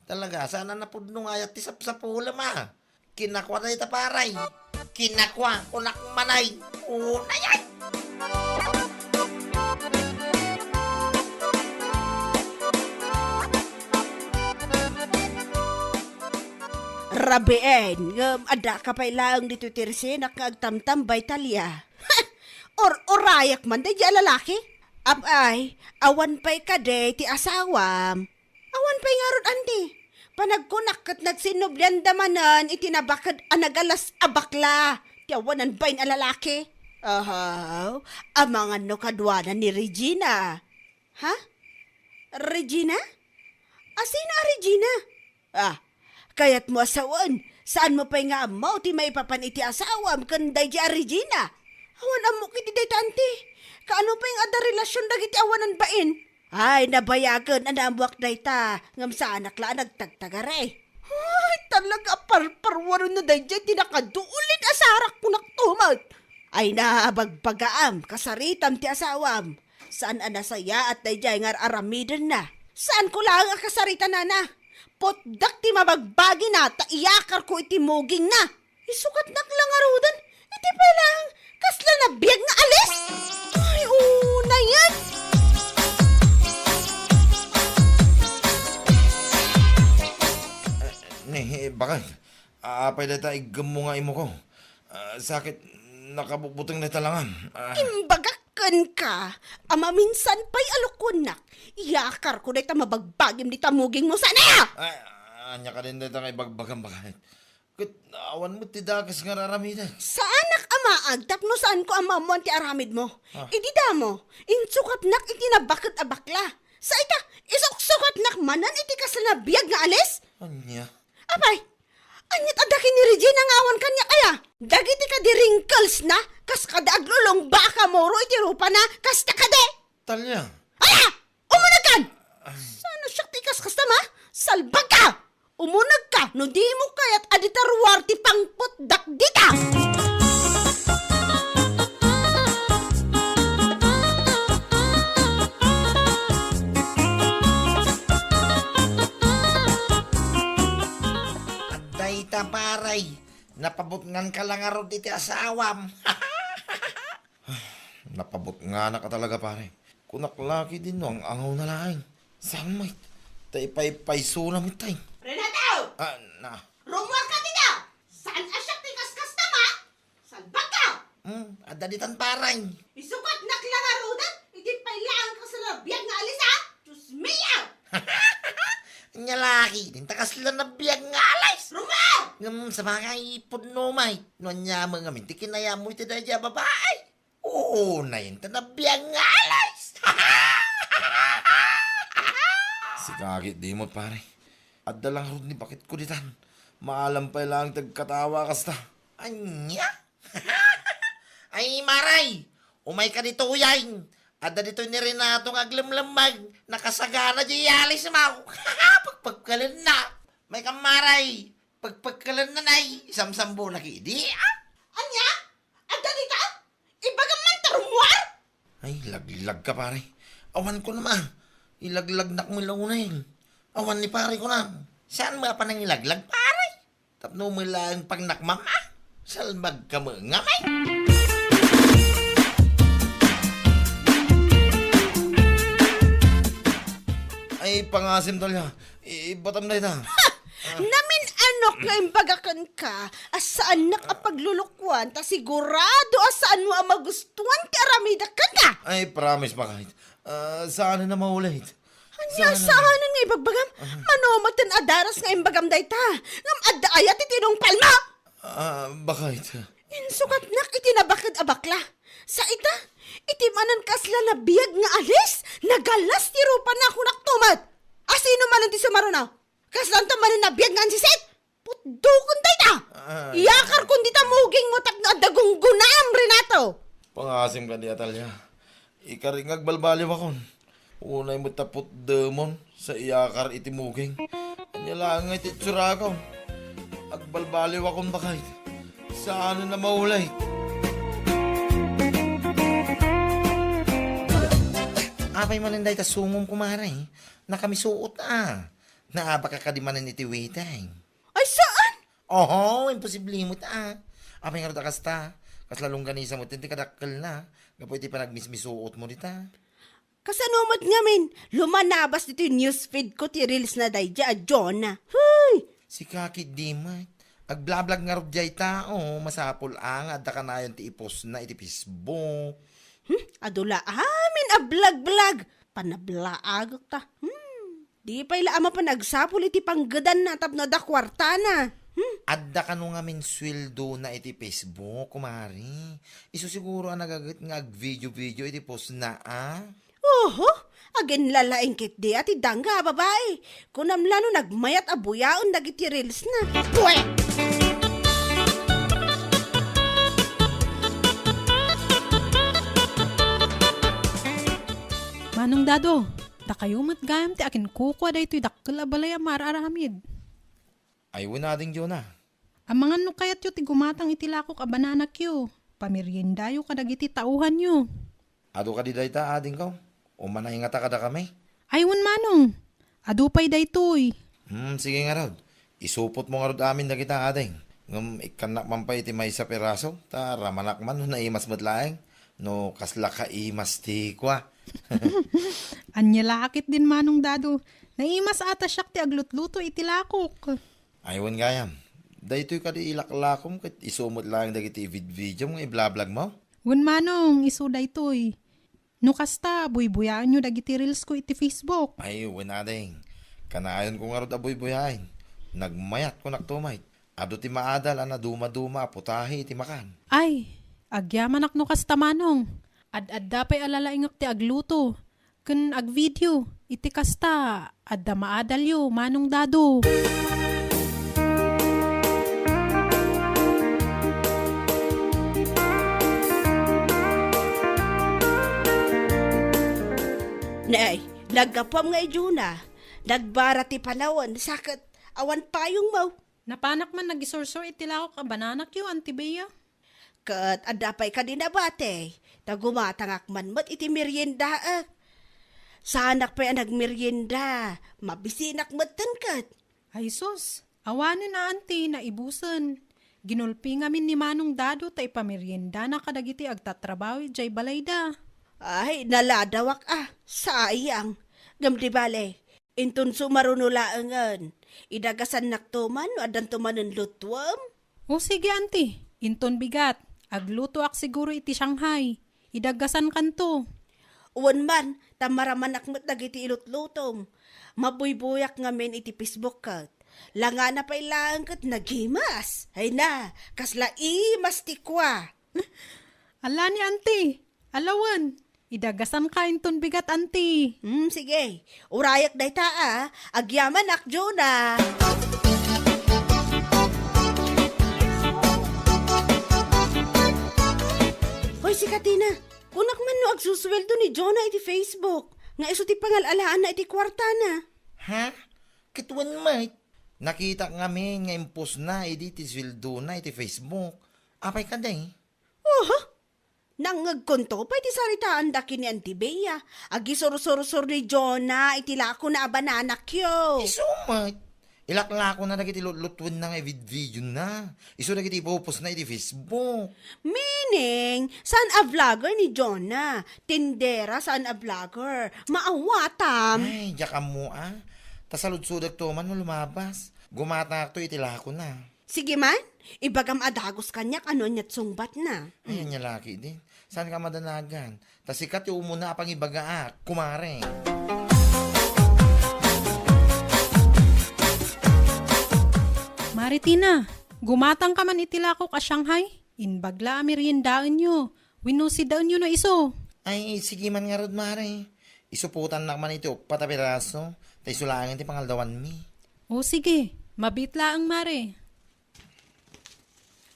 Talaga, saan a napudno nga ayat ti sapsapulem, a. Kinakua dayta, pare. Kinakua, kunak man, ay. Unay, ay! Rabiin, ngem addaka pay laeng ditoy ti risinak nga agtamtambay, Talia. Or-urayak man daydiay a lalaki. Apay, awan pay kadi ti asawam? Awan pay ngarud, anti. Panagkunak ket nagsinnublianda manen iti nabaked a nagalas a bakla ti awanan bain a lalaki. Ahaw, amangan no kaduana ni Regina. Ha? Regina? Asino a Regina? Ah, kayatmo a sawen, saanmo pay nga ammo ti maipapan iti asawam ken daydiay a Regina? Awan ammok iti dayta, anti. Kaano pay nga adda relasion dagiti awanan bain? Ay, nabayagen a naammoak dayta, ngem saanak la a nagtagtagari. Ay, talaga a parparwaronna daydiay ti nakaduulin a sarak, kunak to met. Ay, nabagbagaam, kasaritam ti asawam. Saan a nasayaat daydiay nga ar-aramidenna. Saanko laeng a kasaritanana. Putdak ti mabagbagina ta iyakarko iti mugingna. Isukatnak la ngaruden, iti pay laeng, kasla nabiag nga alis? Ay, unayen! Eh, ni, eh, bakit? Apay dayta iggemmo nga imuko? Ah, sakit, nakabutbuteng dayta langam. Ah. Imbagak kenka, a maminsan pay a lukuennak, iyakarko dayta mabagbagim dita mugingmo, saan aya? Ay, ania kadin dayta nga ibagbagam, bakit? Ket awan met ti dakes nga ar-aramidek. Saanak a maag tapno saanko a maammoan ti aramidmo. Ah. Idi damo, insukatnak iti nabaked a bakla. Sa ita, isuksukatnak manen iti kasla nabiag nga alis? Ania? Apay, aniat adda ken ni Regina nga awan kaniak aya? Dagiti kadi wrinklesna, kas kadi aglulungba a kamuro iti rupana, kasta kadi? Talia. Ala! Umunegkan! Ay. Saan a siak ti ikaskastam, a? Salbagka! Umunegka no dimo kayat a dita ruar ti pangputdak dita! Adda ita, pare. Napabutnganka la ngarud iti asawam. Napabutnganak a talaga, pare. Kunak la ketdi no ang-angawna laeng. Saan met? Ta ipaypaysona met tay. Renato! Ah, na. Rumuarka dita! Saan a siak ti ikaskastam, a? Salbagka! Hmm, adda ditan, pare. Isukatnak la ngaruden, idi pay laeng kasla nabiag nga alis, a? Dios mio! Ania la ketdin ta kasla nabiag nga alis? Rumuar! Ngem sabagay, pudno met. No ania met ngamin ti kinayatmo iti daydiay a babai? Unayen ta nabiag nga alis. Sika ketdi met, pare. Adda la ngarud ni baketko ditan. Maalam pay laeng ti agkatawa a kasta. Ania? Ay, maray! Umayka ditoyen. Adda ditoy ni Renato nga aglemlemmeng. Nakasagana diay alismo. Pagpagkalenna. Mayka, maray. Pagpagkalenna, nay. Samsambonak idi, a? Ania? Adda dita? Ibagam man ta rumuar? Ay, laglagka, pare. Awan ko naman. Ilaglagnak met la unayen. Awan ni pare ko na. Saan met a panangilaglag, pare? Tapno met laeng pangnakmam, a? Salbagka met ngamin. Ay, pangasim, Talia. I-, ibatam dayta. Ha! Ah. Namin-anok nga imbaga kenka a saannak a paglulukuan ta sigurado a saanmo a magustuan ti aramidek kenka. Ay, promise, bakit? Ah, saan na maulit? Ania, saan nga ibagbagam? Ah. Mano met a daras nga imbagam dayta? Ngem adda aya ti tinungpalmo? Ah, bakit? Insukatnak iti nabaked a bakla. Sa ita, iti manen kasla nabiag nga alis, nagalas ti rupana, kunak to met. Asino manen ti sumaruno? Kaslanto manen nabiag nga ansisit? Put-, Dukon dayta! Ay. Iyakarkon dita mugingmo tapno adda gunggunaam, Renato! Pangasim kadi, Atalia. Ikari nga agbalbaliwakon. Unay met ta putdemon sa iyakar iti muging. Ania laeng nga iti itsurako. Agbalbaliwakon, baket. Saan a maulit. Apay manen dayta sungom, kumare? Nakamisuot a. Naabaka kadi manen iti witeng. Ay, saan? Oho, imposible met a. Apay ngarud a kasta? Kasla longganisa met ti kadakkelna. Gapu iti panagmismisuotmo dita. Kasano met ngamin, lumanabas ditoy newsfeed ko ti reels na daydiay a Jonah. Huy! Sika ketdi met. Agblablog ngarud diay tao, masapul a nga adda kanayon ti ipostna iti Facebook. Hmm? Adu la amin a blagblog. Panablaagek ta. Hmm. Di pay la a mapan agsapul iti panggedanna tapno adda kuartana. Hmm? Adda kano ngamin sueldona iti Facebook, kumare. Isu siguro a nagaget nga agvideo-video iti postna, a? Oho, aginlalaing ketdi a ti dangga a babai. Kunam la no nagmayat a buyaen dagiti reels na. Pue! Manong Dado, dakayo met gayam ti akinkukua daytoy dakkel a balay a maar-aramid. Ay, wen, ading Jonah. Amangan no kayatyo ti gumatang iti lakok a bananakyo, pameriendayo kadagiti tauhanyo. Adu kadi dayta, adingko? Umana ingata kadakami? Ay, wen, manong. Adu pay daytoy. Hmm, sige ngarud. Isupotmo ngarud amin dagita, ading. Ngem ikkannak man pay iti maysa piraso, ta ramanak man no naimas met laeng. No kasla kaimas ti kua. Ania la a ketdin, Manong Dado. Naimas a ta siak ti aglutluto iti lakok. Ay, wen gayam. Daytoy kadi ilaklakom ket isu met laeng dagiti ividvidiom nga iblablogmo? Wen, manong, isu daytoy. No kasta, buybuyaenyo dagiti reels ko iti Facebook. Ay, wen, ading. Kanayonko ngarud a buybuyaen. Nagmayat, kunak to met. Adu ti maadal a nadumaduma a putahe iti makan. Ay, agyamanak no kasta, manong. Ad-adda pay a lalaingek ti agluto ken agvideo. Iti kasta, adda maadalyo, Manong Dado. Nay, naggapuam nga idiyo na. Nagbara ti panawen, sa ket awan payongmo. Napanak man nagisursor iti lakok a bananakyo, Auntie Bea. Ket adda pay kadi nabati, ta gumatangak man met iti meriendaek. Saanak pay a nagmerienda, mabisinak metten ket. Ay sus, awanen a, Auntie, naibusen. Ginulpi ngamin ni Manong Dado ta ipameriendana kadagiti agtatrabaho idiay balayda. Ay, naladawak a, sayang. Ngem di bale, inton sumaruno laengen, idagasannakto man no addanto manen lutuem? O sige, Auntie, inton bigat, aglutoak siguro iti Shanghai. Idagasankanto. Wen man, ta maramanak met dagiti ilutlutom. Mabuybuyak ngamin iti Facebook ket. Langana pay laeng ket nagimas. Ay na, kasla imas ti kua. Ala ni, Auntie. Ala wen, idagasanka inton bigat, Auntie. Hmm, sige. Urayek dayta a. Agyamanak, Jonah. Hoy, sika Tina, kunak man no agsusueldo ni Jonah iti Facebook, nga isu ti pangal-alaanna iti kuartana. Ha? Ket wen met, nakitak ngamin nga impostna idi ti sueldona iti Facebook. Apay kadi? Oho. Nangngegkonto pay ti saritaanda ken ni Auntie Bea. Agisursor-sor ni Jonah iti lakona a bananakyo. Isu met. Ilaklakona dagiti lutlutuenna nga ividvidiona. Isu dagiti ipupostna iti Facebook. Meaning, saan a vlogger ni Jonah? Tindera, saan a vlogger? Maawatam. Ay, diak ammo a. Ta saludsodekto man no lumabas. Gumatangakto iti lakona. Sige man, ibagam a dagus kaniak a no ania't sungbatna. Ay, ania la ketdin. Saanka madanagan? Ta sika ti umuna a pangibagaak, kumare. Mare Tina, gumatangka man iti lakok a Shanghai? Imbag la a meriendaenyo. Wenno sidaenyo no isu? Ay, sige man ngarud, mare. Isupotannak man iti uppat a piraso, ta isu laengen ti pangaldawanmi. O sige, mabiit laeng, mare.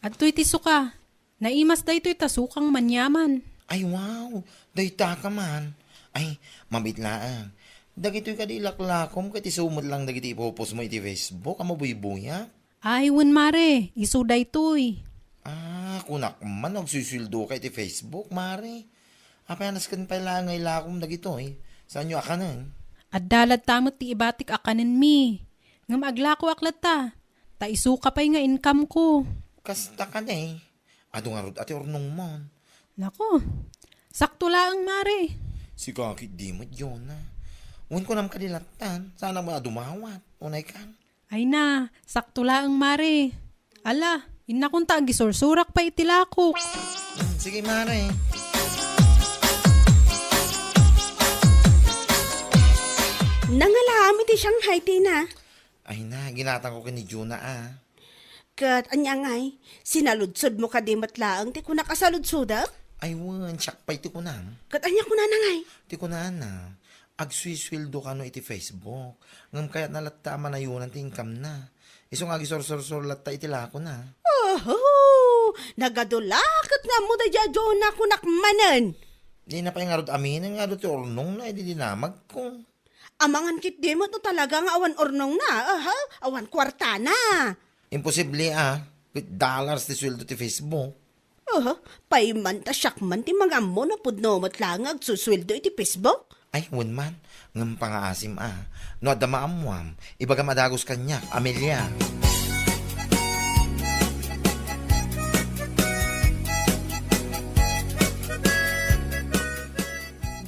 Adtoy ti suka. Naimas daytoy ta sukang manyaman. Ay, wow! Dayta ka man. Ay, mabit laeng. Dagitoy kadi ilaklakom ket isu met lang dagiti ipopost mo iti Facebook a mabuybuya? Ay, wen, mare, isu daytoy. Ah, kunak man, agsusueldo ka iti Facebook, mare. Apay a nasken pay laeng nga ilakom dagitoy? Saanyo a kanen? Adda latta met ti ibatik a kanenmi. Ngem aglakoak latta, ta isu ka pay nga income ko. Kasta kadi? Adu ngarud a ti urnongmon. Nako, sakto laeng, mare. Sika ketdi met, Jonah. Wen kunam kadi lattan, saan a dumawat, unay kan? Ay na, sakto laeng, mare. Ala, innakon ta agisursurak pay iti lakok. Hmm, sige, mare. Nangalaam iti Shanghai, Tina. Ay na, ginatangko ken ni Jonah, a. Ket ania ngay, sinaludsodmo kadi met laeng ti kunak a saludsodek? Ay wen, siak pay ti kunam. Ket ania kunana ngay? Ti kunana, agsusueldo kano iti Facebook, ngem kayatna latta a manayonan ti income-na. Isu nga agisursursur latta iti lakona. Oho! Nagadu la ket nga ammo daydiay a Jonah kunak manen. Dina pay ngarud aminen nga adu ti urnongna idi dinamagko. Amangan ketdi met no talaga nga awan urnongna, aha, awan kuartana. Imposible a, ket dollars ti sueldo ti Facebook. Aha, pay man ta siak man ti mangammo no pudno met laeng nga agsusueldo iti Facebook. Ay, wen man, ngem pangaasim a. No adda maammuam, ibagam a dagus kaniak, Amelia.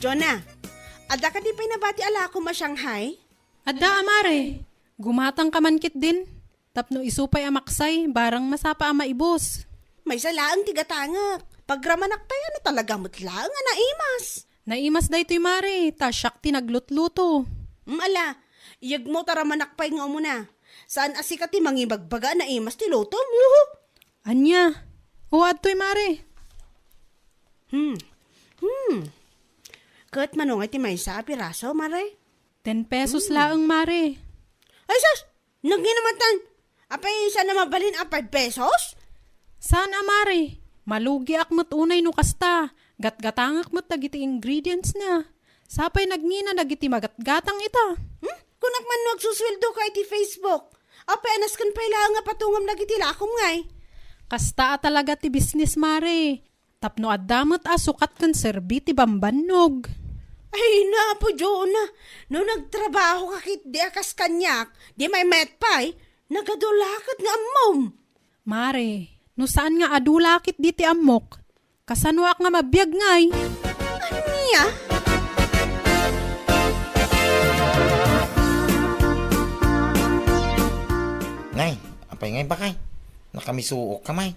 Jonah, adda kadi pay nabati a lakom a Shanghai? Adda a, mare. Gumatangka man ketdin. Tapno isu pay a maksay, barang masapa a maibus. Maysa laeng ti gatangek. Pagramanak pay a no talaga met laeng a naimas. Naimas daytoy, mare, ta siak ti naglutluto. Mm, ala, iyegmo ta ramanak pay nga umuna. Saan a sika ti mangibagbaga a naimas ti lutom, uhu. Ania? O, adtoy, mare. Hmm. Hmm. Ket mano ngay ti maysa a piraso, mare? Ten pesos laeng, mare. Ay, sus! Nagngina man tan. Apay, saan a mabalin a five pesos? Saan a, mare. Malugiak met unay no kasta. Gatgatangak met dagiti ingredients na. Sapay nagngina dagiti magatgatang ita. Hmm? Kunak man no agsusueldo ka iti Facebook. Apay a nasken pay laeng nga patungam dagiti lakom ngay? Kasta a talaga ti business, mare. Tapno adda met a sukat ken serbi ti bambannog. Ay, Apo Jonah, no nagtrabaho ka ketdi a kas kaniak, di maymayat pay, nagadu la ket nga ammom. Mare, no saan nga adu la ketdi ti ammok, kasanoak nga mabiag ngay? Ania? Ngay, apay ngay, bakay? Nakamisuok ka, may.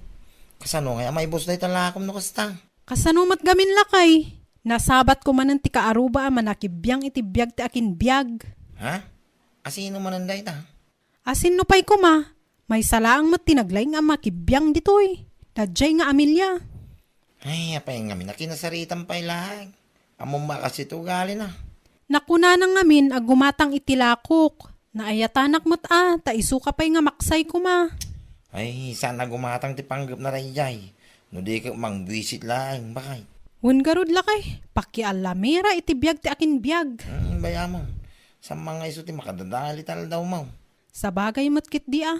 Kasano ngay a maibus dayta lakom no kasta? Kasano met gamin, lakay? Nasabatko manen ti kaaruba a manakibiang iti biag ti akinbiag. Ha? Asino manen dayta? Asinno pay koma? Maysa laeng met ti naglaing a makibiang ditoy. Daydiay nga Amelia. Ay, apay ngamin a kinasaritam pay laeng. Ammom a kas iti ugalina. Nakunana ngamin a gumatang iti lakok. Naayatanak met a, ta isu ka pay nga maksay koma. Ay, saan a gumatang ti panggepna daydiay. No di ket mangbuisit laeng, bakay. Wen garud, lakay, pakialamira iti biag ti akinbiag. Hmm, bayamon. Saan man nga isu ti makadadael iti aldawmo? Sabagay met ketdi a.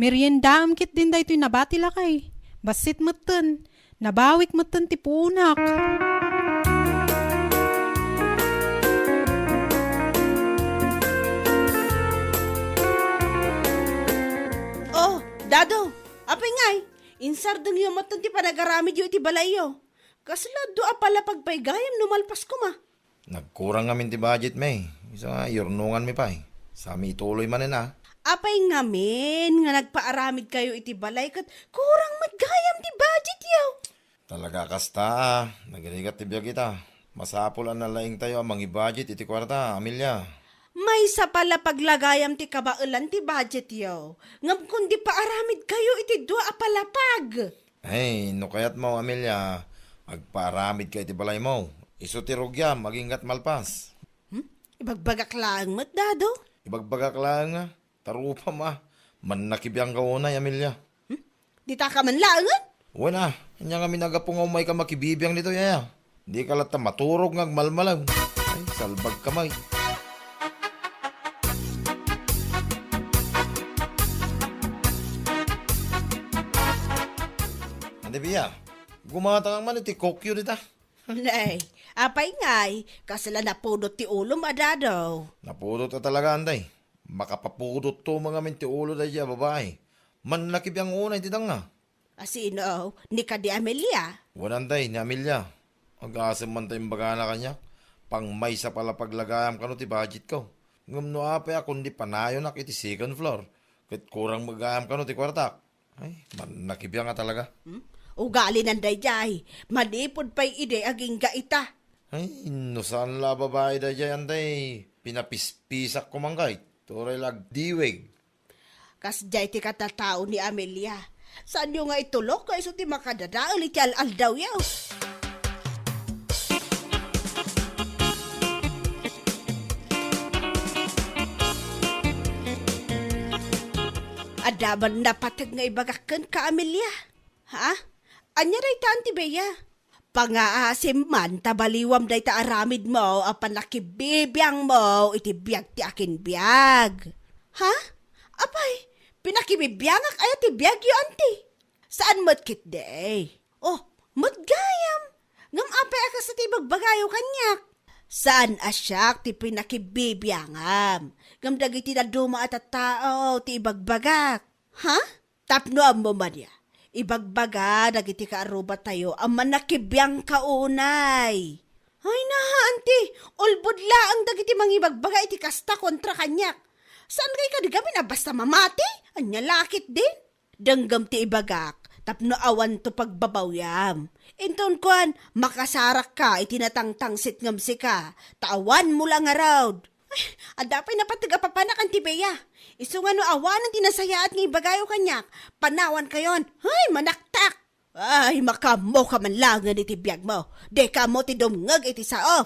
Meriendaam ketdin daytoy nabati, lakay. Bassit metten. Nabawik metten ti puonak. Oh, Dado, apay ngay? Insardengyo metten ti panagaramidyo iti balayyo. Kasla dua a palapag pay gayam no malpas koma. Nagkurang ngamin ti budget mi. Isu nga, iyurnongan mi pay. Sami ituloy manen a. Apay ngamin nga nagpaaramid kayo iti balay ket kurang met gayam ti budget yo? Talaga kasta a. Nagrigat ti biag ita. Masapul a nalaing tayo a mangi-budget iti kuarta, Amelia. Maysa pay la paglagayam ti kabaelan ti budget yo. Ngem kundi paaramid kayo iti dua a palapag. Ay, no kayatmo, Amelia, agpaaramid ka iti balaymo. Isu ti rugiam, aginggat malpas. Hmm? Ibagbagak laeng met, Dado? Ibagbagak laeng a. Tarupam a. Mannakibiang ka unay, Amelia. Hmm? Ti taka man laengen? Wen a, ania ngamin a gapu nga umayka makibibiang ditoy aya? Dika latta maturog nga agmalmalem. Ay, salbagka met. Andi Bea, gumatangak man iti Kokyo dita. Nay, apay ngay, kasla napudot ti ulom a Dado? Napudot a talaga, Anday. Makapapudot to ngamin ti ulo daydiay a babai. Mannakibiang unay ti dangna. A sino? Ni kadi Amelia? Wen, Anday, ni Amelia. Agasem man ta imbagana kaniak. Pangmaysa pay la paglagayam kano ti budgetko. Ngem no apay a kundi panayonak iti second floor, ket kurang met gayam kano ti kuartak. Ay, mannakibiang a talaga. Hmm? Ugalina daydiay. Manipud pay idi agingga ita. Ay, no saan la a babai daydiay, Anday, pinapispisak ko man kay. Turay la agdiweg. Kasdiay ti katatao ni Amelia. Saanyo nga itulok nga isu ti makadadael iti al-aldawyo? Adda man napateg nga ibagak kenka, Amelia? Ha? Ania dayta, Auntie Bea? Pangaasim man ta baliwam dayta aramidmo a panakibibiangmo iti biag ti akinbiag. Ha? Apay, pinakibibiangak aya ti biagyo, Auntie? Saan met ketdi? Oh, met gayam. Ngem apay a kasta ti ibagbagayo kaniak? Saan a siak ti pinakibibiangam. Ngem dagiti dadduma a tattao ti ibagbagak. Ha? Tapno ammo man ya, ibagbaga dagiti kaarrubatayo a manakibiangka unay. Ay, naha, Auntie, ulbod laeng dagiti mangibagbaga iti kasta kontra kaniak. Saan kay kadi gamin a basta mamati? Ania la ketdin? Denggem ti ibagak, tapno awanto pagbabawyam. Inton kuan, makasarakka iti natangtangsit ngem sika, ta awanmo la ngarud. Ay, adda pay napateg a papanak, Auntie Bea. Isu nga no awanen ti nasayaat nga ibagayo kaniak, panawankayon. Hay, manaktak! Ay, makaammoka man laengen iti biagmo. Dika ammo ti dumngeg iti sao.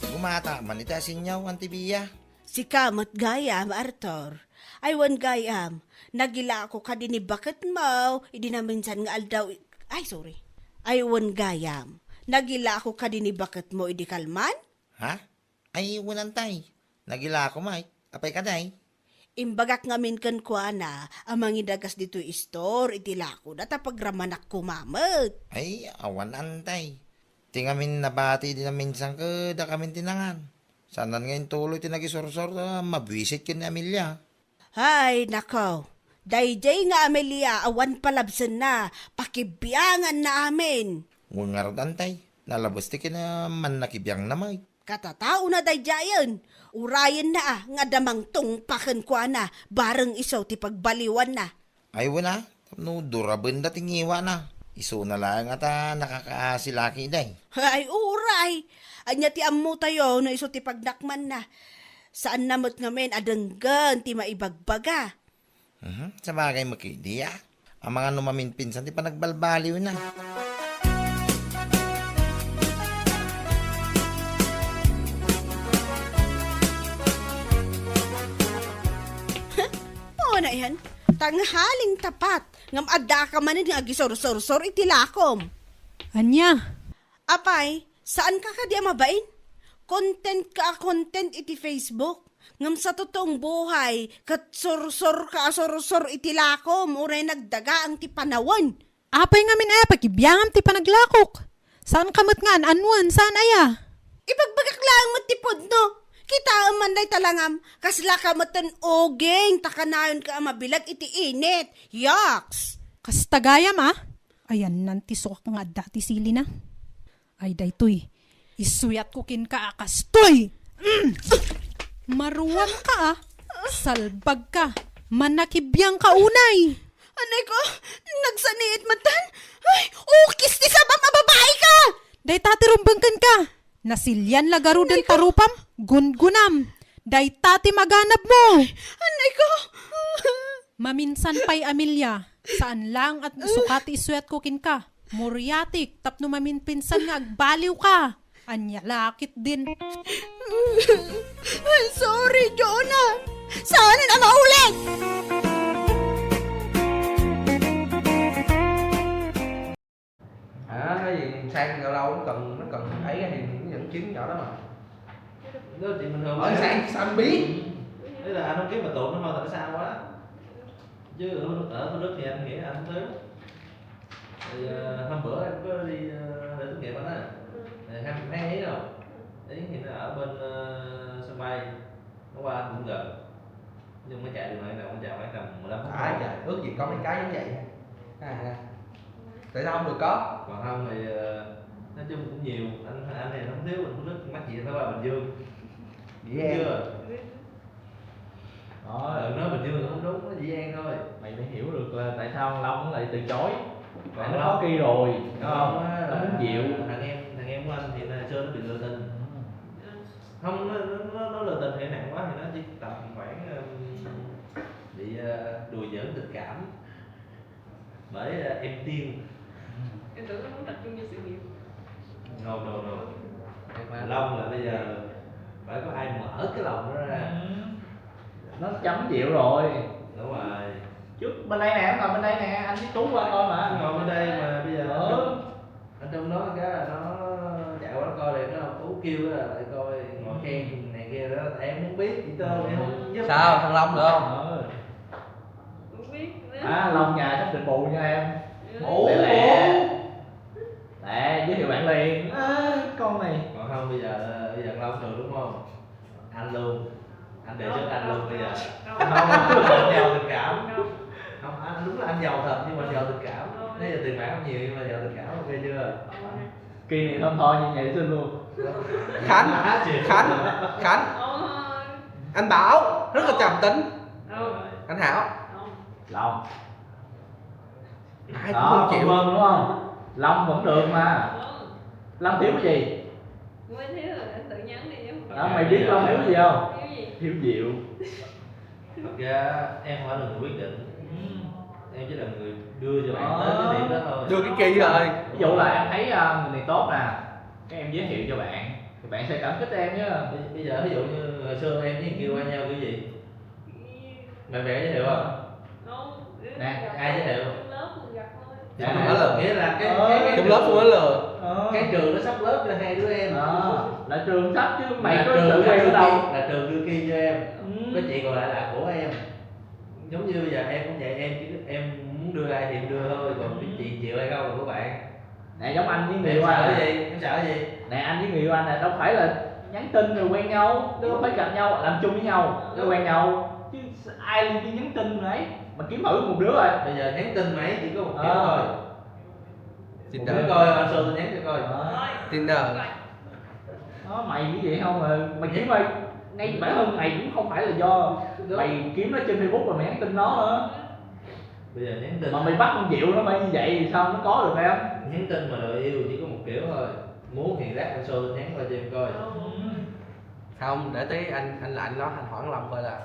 Gumata man iti asinyo, Auntie Bea. Sika met gayam, Arthur. Ay, wen gayam, nagilako kadi ni baketmo idi naminsan nga aldaw i-, ay, sorry. Ay, wen gayam, nagilako kadi ni baketmo idi kalman? Ha? Ay, wen, Auntie. Nagilako met. Apay kadi? Imbagak ngamin kenkuana a mangidagas ditoy istor iti lakona ta pagramanak koma met. Ay, awan, Auntie. Ti ngamin nabati idi naminsan ket dakamin ti nangan. Saanen nga intuloy ti nagisursor ta mabuisit ken ni Amelia. Hay, nako. Daydiay nga Amelia, awan palabsenna, pakibianganna amin. Wen ngarud, Auntie, nalabes ti kinamannakibiangna met. Katataona daydiayen, urayenna a nga adda mangtungpa kenkuana, bareng isu ti pagbaliwanna. Ay, wen a, tapno durabenda ti ngiwana. Isuna laeng a ta nakakaasi la ketdi. Ay, uray! Ania ti ammotayo no isu ti pagnakmanna? Saanna met ngamin a denggen ti maibagbaga. Mhm, sabagay met ketdi a. Amangan no maminpinsan ti panagbalbaliwna. Oo na iyan. Tanghaling tapat, ngem addaka manen nga agisursursor iti lakom. Ania? Apay, saanka kadi a mabain? Content ka a content iti Facebook, ngem sa totoong buhay, ket sursor ka a sursor iti lakom, uray nagdagaang ti panawen. Apay ngamin aya pakibiangam ti panaglakok? Saanka met nga an-anuen, saan aya? Ibagbagak laeng met ti pudno. Kitaem man dayta langam, kaslaka metten uging ta kanayonka a mabileg iti init. Yaks! Kasta gayam a? Ayanna ti sukak nga adda ti silina. Ay, daytoy. Isuyatko kenka a kastoy! Mm! Maruamka a. Salbagka. Manakibiangka unay. Anay ko, nagsaniit metten. Ay, ukis ti sabam a babaika! Dayta ti rumbeng kenka. Nasilian la garuden ta rupam, gungunam. Dayta ti maganabmo. Anay ko. Maminsan pay, Amelia, saan laeng a sukat ti isuyatko kenka. Muriatik tapno maminpinsan nga agbaliw ka. Ania la ketdin. Sorry, Jonah. Saanen a maulit. À, có gì sang lâu lâu nó cần, nó cần ấy thì nó vẫn kiếm nhỏ đó mà. Đó thì bình thường. Ở mà. Sang, sao anh biết? Thế là anh không kiếm mà tụi nó thôi, tại sao á? Chứ ở, ở Thủ Đức thì anh nghĩ là anh không thiếu. Thì, ờ, hôm bữa em có đi, ờ, lễ tốt nghiệp anh á. Ừ. Thì hai, hai ấy đâu. Ấy thì nó ở bên, ờ, sân bay. Nó qua anh cũng gần. Nhưng mà chạy từ này là cũng chạy khoảng tầm mười lăm phút thôi. Ai trời, ước gì có mấy cái giống vậy. À, tại sao không được có? Còn không thì, ờ, nói chung cũng nhiều. Anh, anh thì không thiếu, anh Thủ Đức mắc gì phải qua Bình Dương. Dĩ An. Chưa? Đó, ừ, nói Bình Dương không đúng, nó Dĩ An thôi. Mày phải hiểu được là tại sao Long lại từ chối. Còn Long khó kỳ rồi, đúng không? Long á, nó muốn chịu. Thằng em, thằng em của anh thì là xưa nó bị lừa tình. Ừ. Không, nó, nó, nó, nó lừa tình thì nặng quá thì nó chỉ tầm khoảng, ừm, bị, ờ, đùa giỡn tình cảm. Bởi, ờ, em Tiên. Em tưởng nó muốn tập trung vô sự nghiệp. No, no, no. Long là bây giờ phải có ai mở cái lòng nó ra. Ừ. Nó chấm chịu rồi. Đúng rồi. Trước bên đây nè, ngồi bên đây nè, anh với Tú qua coi mà. Ngồi bên đây mà bây giờ. Ừ. Ở trong đó cái là nó chạy qua nó coi thì nó không Tú kêu á, lại coi ngồi khen này kia đó, em không biết gì trơn, em không giúp. Sao, thằng Long được không? Ừ. Không biết nữa. À, Long nhà sắp định bù nha em. Ừ. Ủa? Lẹ lẹ. Lẹ, giới thiệu bạn liền. À, con này. Còn không bây giờ, bây giờ Long được đúng không? Anh luôn. Anh đề xuất anh luôn bây giờ. Không, không. Anh giàu tình cảm. Không. Không, anh đúng là anh giàu thật nhưng mà giàu tình cảm. Không. Nãy giờ tiền bạc không nhiều nhưng mà giàu tình cảm, ok chưa? Không. Kỳ này thơm tho như nhảy xinh luôn. Khánh, Khánh, Khánh. Không, thôi. Anh Bảo rất là trầm tính. Không. Anh Hảo. Không. Lòng. Ai cũng đó, không chịu. Vân đúng không? Long vẫn được mà. Long thiếu cái gì? Nguyên thiếu rồi, anh tự nhắn đi chứ không. Đó, mày biết Long thiếu cái gì không? Thiếu gì? Thiếu Diệu. Thật ra em không phải là người quyết định. Ừ. Em chỉ là người đưa cho bạn tới cái điểm đó thôi. Đưa cái kia thôi. Ví dụ là em thấy, à, người này tốt nè, cái em giới thiệu cho bạn, thì bạn sẽ cảm kích em chứ. Bây, bây giờ ví dụ như hồi xưa em với Kiều qua nhau kiểu gì? Bạn bè giới thiệu không? Không, nè, ai giới thiệu? Trong lớp mình gặp thôi. Dạ, trong lớp là nghĩa là cái, ờ, cái, cái trong lớp trường, của nó là, ờ, cái trường nó sắp lớp cho hai đứa em. Ờ, là trường sắp chứ mày có sự quen ở đâu? Là trường đưa kia cho em. Ừ. Cái chị còn lại là của em. Giống như bây giờ em cũng vậy, em chỉ, em muốn đưa ai thì em đưa thôi, còn cái chị chịu hay không là của bạn. Nè, giống anh với người yêu anh nè. Em sợ cái gì? Em sợ cái gì? Nè, anh với người yêu anh nè, đâu phải là nhắn tin rồi quen nhau, đâu phải gặp nhau, làm chung với nhau, rồi quen nhau. Chứ ai đi nhắn tin rồi ấy, mà kiếm thử một đứa rồi. Bây giờ nhắn tin mày chỉ có một kiểu thôi. Một đứa coi, anh Sơn nhắn cho coi. Ờ. Tinder. Đó, mày như vậy không mà mày kiếm mày, ngay bản thân mày cũng không phải là do mày kiếm nó trên Facebook mà mày nhắn tin nó nữa. Bây giờ nhắn tin. Mà mày bắt con Diệu nó phải như vậy thì sao nó có được em? Nhắn tin mà đòi yêu chỉ có một kiểu thôi. Muốn thì lát anh Sơn nhắn qua cho em coi. Không, để tí anh, anh là anh nói, anh hỏi anh Long coi là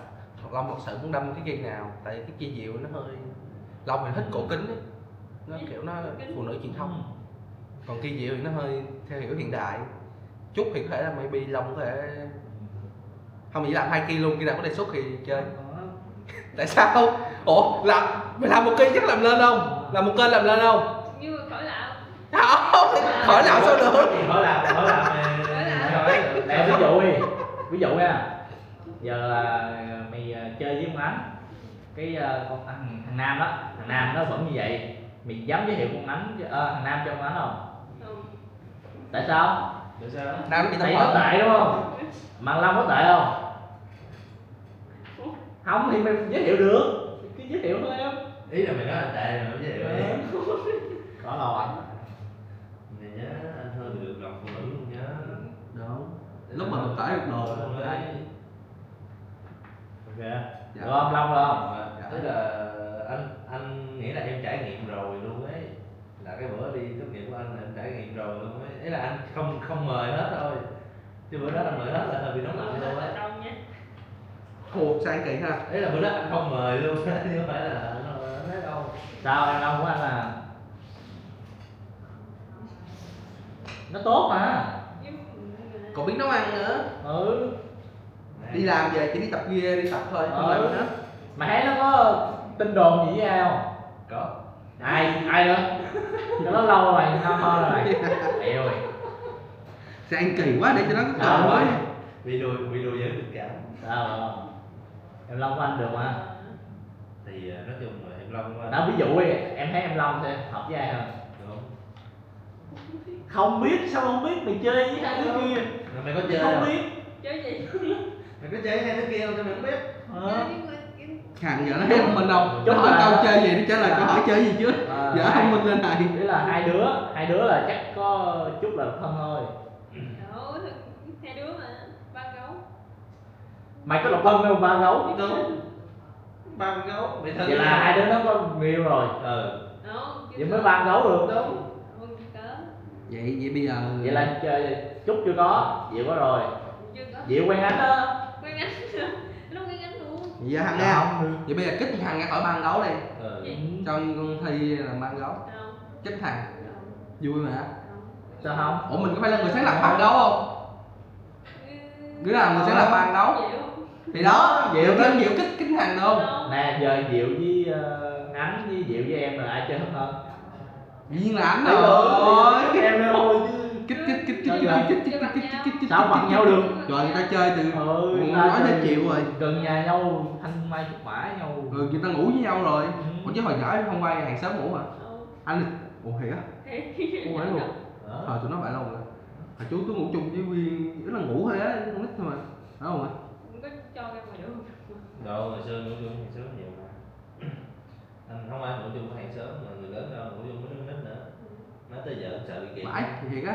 Long thật sự muốn đâm cái kia nào, tại cái kia Diệu nó hơi, Long thì thích cổ kính á, nó kiểu nó, kính, phụ nữ truyền thông. Còn kia Diệu thì nó hơi theo kiểu hiện đại chút, thì có thể là maybe Long có thể, không, mình làm hai kia luôn, khi nào có đề xuất thì chơi. Tại sao? Ủa, làm, mày làm một kênh chắc làm lên không? Làm một kênh làm lên không? Nhưng mà khỏi làm. Không, khỏi làm sao được? Khỏi làm, khỏi làm. Khỏi làm. Lẹ, ví dụ đi, ví dụ nha. Giờ là mày, à, chơi với con Ánh, cái, à, con thằng, thằng Nam đó, thằng Nam nó vẫn như vậy, mày dám giới thiệu con Ánh, à, thằng Nam cho con Ánh không? Không. Tại sao? Tại sao? Nam nó bị tâm thần. Tại nó tệ đúng không? Mà Long có tệ không? Không thì mày giới thiệu được, cứ giới thiệu thôi em. Ý là mày nói anh tệ mày không giới thiệu đi. Có đâu anh. Mày nhớ anh hơi bị được lòng phụ nữ luôn nhá. Đúng. Lúc mà mình tải được đồ. Đúng rồi. Đây. Ok. Dạ. Được không? Long được không? Dạ. Tức là anh, anh nghĩ là em trải nghiệm rồi luôn ấy. Là cái bữa đi tốt nghiệp của anh là em trải nghiệm rồi luôn ấy. Ý là anh không, không mời hết thôi. Chứ bữa đó anh mời hết là hơi bị nóng lạnh luôn á. Ồ, sang kỳ ha. Ý là bữa đó anh không mời luôn, chứ không phải là anh nói đâu. Sao em Long của anh là Nó tốt mà. Cậu biết nấu ăn nữa. Ừ. Đi làm về chỉ đi tập ghi-, đi tập thôi, không làm gì hết. Mà thấy nó có tin đồn gì với ai không? Có. Ai, ai nữa? Cho nó lâu rồi, năm hơn rồi. Eo ơi. Sao ăn kỳ quá, để cho nó có cơ hội. Vì đùa, vì đùa giỡn tình cảm. Sao không? Em Long của anh được mà. Thì, ờ, nói chung là em Long của anh. Đó, ví dụ đi, em thấy em Long sẽ hợp với ai hơn? Đúng. Không biết, sao không biết? Mày chơi với hai đứa kia. Rồi mày có chơi không? Không biết. Chơi gì? Mày có chơi với hai đứa kia không sao mày không biết? Ờ. Thằng giờ nó thấy mình đâu. Nó hỏi tao chơi gì, nó trả lời câu hỏi chơi gì chứ. Ờ, giờ hai, thông minh lên này. Ý là hai đứa, hai đứa là chắc có chút là thân thôi. Ủa, hai đứa mà ba gấu. Mày có độc thân đâu ba gấu? Đúng. Ba con gấu, mày thân. Vậy là hai đứa nó có người yêu rồi. Ừ. Không, chưa. Vậy mới có. Ba con gấu được. Đúng. Không, chưa có. Vậy, vậy bây giờ. Vậy là ch-, Trúc chưa có, Diệu có rồi. Chưa có. Diệu quen anh đó. Quen anh. Nó quen anh luôn. Vậy giờ Hằng nha. Không được. Vậy bây giờ kích thằng ra khỏi ba con gấu đi. Ừ. Gì? Cho con Thi là ba con gấu. Không. Kích thằng. Không. Vui mà. Không. Sao không? Ủa, mình có phải là người sáng lập ba con gấu không? Đứa nào người sẽ là ba con gấu? Thì đó, Diệu Diệu đó. Diệu kích, kích thằng được không? Nè, giờ Diệu với, ờ, Ngắn với Diệu với em là ai chơi hơn hơn? Dĩ nhiên là anh rồi. Em thôi chứ. Kích, kích, kích, kích, kích, kích, kích, kích, kích, kích, kích, kích, kích, kích, kích, kích, kích. Sao bằng nhau được? Trời, người ta chơi từ. Ừ, người ta nói với Diệu rồi. Gần nhà nhau, thanh mai trúc mã nhau. Ừ, người ta ngủ với nhau rồi. Ừ. Ủa chứ hồi nhỏ em không qua hàng xóm ngủ hả? Anh, ủa thiệt á? Ủa phải luôn. Hả? Thời tụi nó bại lòng rồi. Hồi chú tôi ngủ chung với Nguyên, rất là ngủ thôi á, con nít thôi mà. Đúng không ạ? Không có cho ra ngoài được. Đâu, ngày xưa ngủ chung hàng xóm nhiều mà. Anh không ai ngủ chung với hàng xóm mà người lớn đâu, ngủ chung với đứa nít nữa. Ừ. Nói tới giờ anh sợ bị kiện. Phải, thiệt á.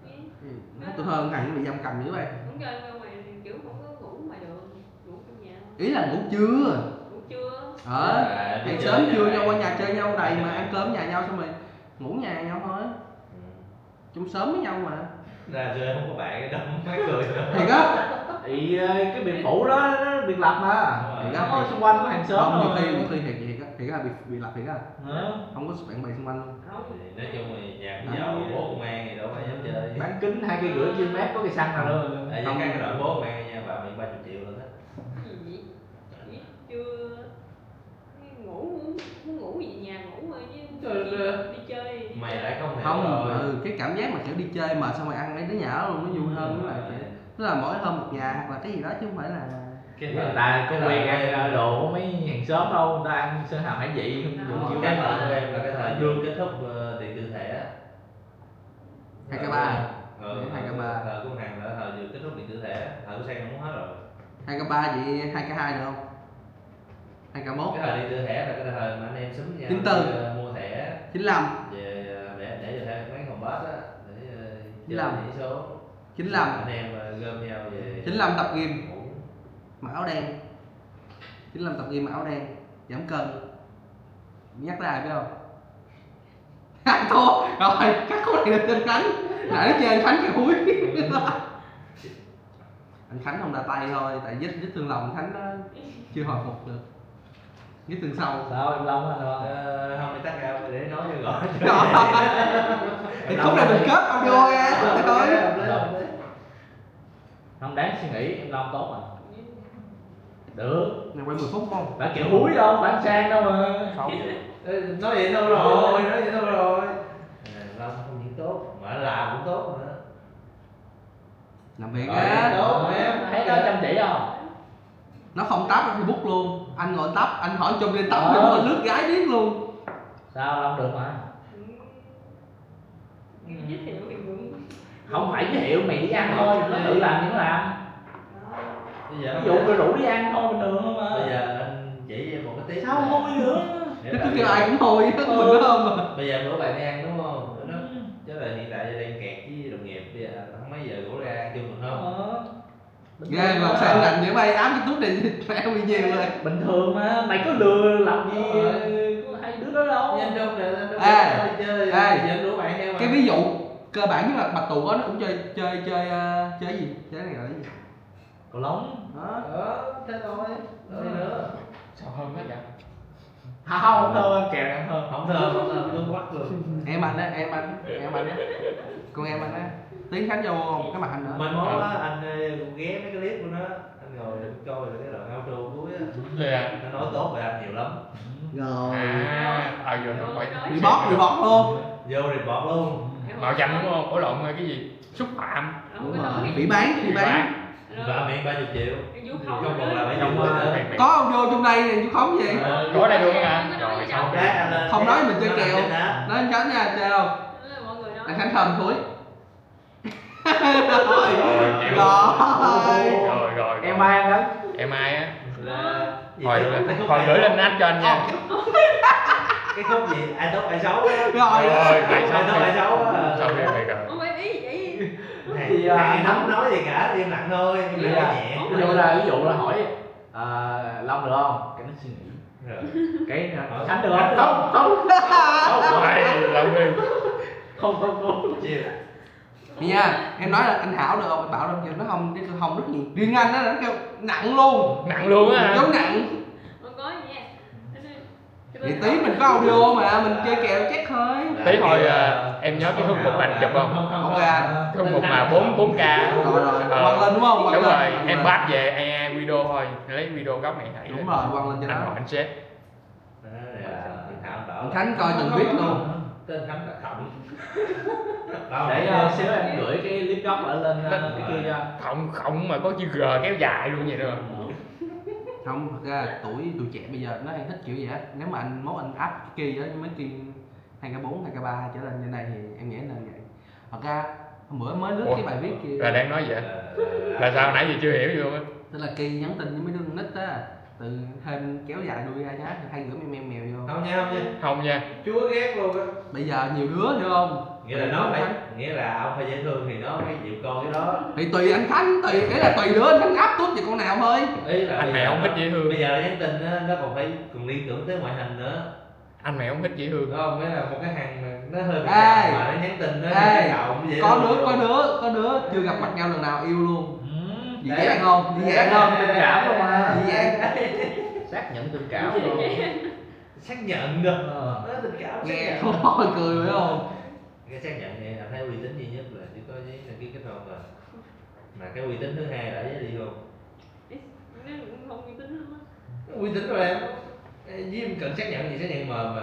Ừ. Ừ. Nói tôi hơn thằng bị giam cầm dữ vậy. Không cho ra ngoài, kiểu không có ngủ ngoài được, ngủ trong nhà thôi. Ý là ngủ trưa. Ngủ trưa. Ờ, à, hàng xóm trưa nhau qua nhà chơi nhau này mà ăn cơm nhà nhau xong rồi ngủ nhà nhau thôi. Ừ. Chung sớm với nhau mà. Là giờ không có bạn đâu, mắc cười. Thiệt á. Thì, ờ, cái biệt phủ đó, nó biệt lập mà. Đúng rồi. Thiệt á, nó thiệt. Xung quanh có hàng xóm. Không, nhiều khi, nhiều khi thiệt, thiệt á, thiệt á, bị, bị lập thiệt á. Hả? Không có bạn bè xung quanh luôn. Không. Thì nói chung là nhà cũng giàu, bố công an thì đâu có dám chơi. Bán kính hai cây rưỡi km có cây xăng nào đâu. Tại vì không. Cái đội bố công an nha, bà bị ba chục triệu rồi đó. Cái gì vậy? Biết chưa? Ngủ, muốn ngủ về nhà ngủ thôi chứ. Đi, đi chơi. Mày lại không hiểu. Không, rồi. Ừ, cái cảm giác mà kiểu đi chơi mà xong rồi ăn mấy đứa nhà đó luôn nó vui hơn. Đúng rồi. Tức là mỗi hôm một nhà hoặc là cái gì đó chứ không phải là. Cái thời, người ta có quen ăn, ờ, đồ của mấy hàng xóm đâu, người ta ăn sơn hào hải vị không. Cái thời của em là cái thời vừa kết thúc, ờ, điện tử thẻ á. Hai k ba. Ờ, hai k ba. Thời của Hằng là thời vừa kết thúc điện tử thẻ, thời của Sang cũng hết rồi. Hai k ba vậy hai k hai được không? Hai k mốt. Cái thời đi từ thẻ là cái thời mà anh em sắm nhau. Chín tư. Đi, ờ, mua thẻ. Chín lăm. Về, ờ, để, để cho thẻ bán phòng bát á, để, ờ, chín lăm. Nhảy số. Chín lăm. Anh em, ờ, gom nhau về. Chín lăm tập gym. Ngủ. Mặc áo đen. Chín lăm tập gym mặc áo đen, giảm cân. Nhắc tới ai biết không? Thua. Rồi, cắt khúc này lên cho anh Khánh. Nãy nó chê anh Khánh kêu húi. Anh Khánh không ra tay thôi, tại vết, vết thương lòng anh Khánh nó chưa hồi phục được. Vết thương sâu. Sao em Long anh hả? Ờ, không, mày tắt ra để nói cho gọi. Thì khúc này mình kết audio ra thôi. Không đáng suy nghĩ, em Long tốt mà. Được. Này quay mười phút không? Phải kiểu húi đâu, phải sang đâu mà. Sáu. Ê, nói vậy đâu rồi, nói vậy đâu rồi. Ờ, Long không những tốt, mà làm cũng tốt nữa. Làm việc. Rồi, á. Tốt, em. Thấy nó chăm chỉ không? Nó không tắt Facebook luôn. Anh gọi tắt, anh hỏi chùm lên tắt, ờ, Facebook lướt gái điếc luôn. Sao Long được mà? Giới thiệu thì cũng không phải giới thiệu, mày đi ăn thôi, nó tự làm thì nó làm. Ví dụ mày rủ đi ăn thôi bình thường thôi mà. Bây giờ anh chỉ cho em một cái tip. Sao hôi nữa? Nếu cứ kêu ai cũng hôi hết mình đó không? Bây giờ rủ bạn đi ăn đúng không? Nó, ừ, chứ là hiện tại đang kẹt với đồng nghiệp, bây giờ không mấy giờ rủ ra ăn chung được không? Ờ. Ghê mà, sao lành vậy mày, áp cái tút này phải mày nhiều rồi. Bình thường mà, mày cứ lừa làm gì, ờ, có hai đứa đó đâu. Ê, ê, cái ví dụ cơ bản nhất là Bạch Tuộc á, nó cũng chơi, chơi, chơi, ờ, chơi gì? Chơi cái này gọi là gì? Cầu lông. Hả? Ờ, thế thôi. Ờ. Sao hơn hết vậy? Không, không thơm, kẹo này không thơm. Không thơm, không thơm, tôi không có Em anh á, em anh, em anh á. Con em anh á. Tí anh Khánh vô một cái màn hình nữa. Mai mốt á, anh, ờ, cũng ghé mấy cái clip của nó, anh ngồi coi rồi cái đoạn outro cuối á. Nó nói tốt về anh nhiều lắm. Rồi. À, ờ, giờ nó phải Report, report luôn. Vô report luôn. Mạo danh đúng không? Ủa lộn, cái gì? Xúc phạm. Đúng rồi. Phỉ báng, phỉ báng. Và miễn ba chục triệu. Không còn là bảy chục triệu nữa. Có audio trong đây này, vu khống gì? Ờ, có đây luôn hả? Rồi, xong. Không nói mình chơi kèo. Nói anh Khánh nha, chơi không? Anh Khánh Thơm thúi. Rồi, rồi. Rồi, rồi, rồi. Em ai anh Khánh? Em ai á? Là Hồi, hồi gửi lên app cho anh nha. Cái khúc gì? Ai tốt ai xấu á. Rồi. Rồi, ai tốt ai xấu á. Sao em này rồi? Không phải ý gì vậy? Thì, à, em không nói gì cả, im lặng thôi, im lặng nhẹ. Ví dụ là, ví dụ là hỏi, à, Long được không? Cái nó suy nghĩ. Rồi. Cái nó, Khánh được không? Không, không. Không, không. Ai, Long đi. Không, không, không. Chịu. Nha, em nói là anh Hảo được không? Anh Bảo được, nó không, cái hông rất nhiều. Riêng anh á, nó kêu nặng luôn. Nặng luôn á. Dấu nặng. Không có gì nha. Vậy tí mình có audio mà, mình chơi kèo chắc thôi. Tí hồi, à, em nhớ cái khúc một anh chụp không? Ok anh. Khúc một mà bốn, bốn K. Rồi, rồi. Ờ, quăng lên đúng không? Quăng lên. Đúng rồi, em bắt về, ai, ai video thôi, lấy video gốc này. Đúng rồi, quăng lên cho nó. Anh Hảo, anh sếp. Đó, đây là Thảo Bảo. Khánh coi từng clip luôn. Tên Khánh là Khổng. Để, ờ, xíu em gửi cái clip gốc ở lên, ờ, cái kia cho. Khổng, Khổng mà có chữ G kéo dài luôn vậy đó. Không, thật ra tuổi, tuổi trẻ bây giờ nó hay thích kiểu vậy á. Nếu mà anh, mốt anh áp cái kỳ á, mấy kỳ hai K bốn, hai K ba trở lên như này thì em nghĩ nên vậy. Thật ra hôm bữa mới lướt cái bài viết kia. Là đang nói vậy? Ờ, ờ, là sao nãy giờ chưa hiểu gì luôn á? Tức là Kỳ nhắn tin với mấy đứa con nít á, từ thêm kéo dài đuôi ra nhá, hay gửi mèo mèo mèo vô. Không nha, không nha. Không nha. Chúa ghét luôn á. Bây giờ nhiều đứa, hiểu không? Nghĩa là nó phải, nghĩa là ông phải dễ thương thì nó mới chịu coi cái đó. Thì tùy anh Khánh, tùy, ý là tùy đứa anh Khánh áp tốt cho con nào thôi. Ý là anh mèo không thích dễ thương. Bây giờ nhắn tin á, nó còn phải còn liên tưởng tới ngoại hình nữa. Anh mày không thích dễ thương. Không, nghĩa là một cái hàng mà nó hơi bị, ê, mà nó nhắn tin nó, ê, cái giọng dễ có thương đứa, có đứa, có đứa chưa gặp mặt nhau lần nào yêu luôn. Ừ. Dị, đấy, dáng không? Dị, đấy, dáng không? Tình cảm luôn mà. Dị dáng. Xác nhận tình cảm luôn. Xác nhận được. Ờ. Nó tình cảm, xác nhận. Nghe thôi, hơi cười phải không? Cái xác nhận này là thấy uy tín duy nhất là chỉ có với đăng ký kết hôn rồi. Mà cái uy tín thứ hai là với ly hôn. Ê, nó cũng không uy tín lắm á. Uy tín rồi em. Ê, với em cần xác nhận gì, xác nhận mờ mà.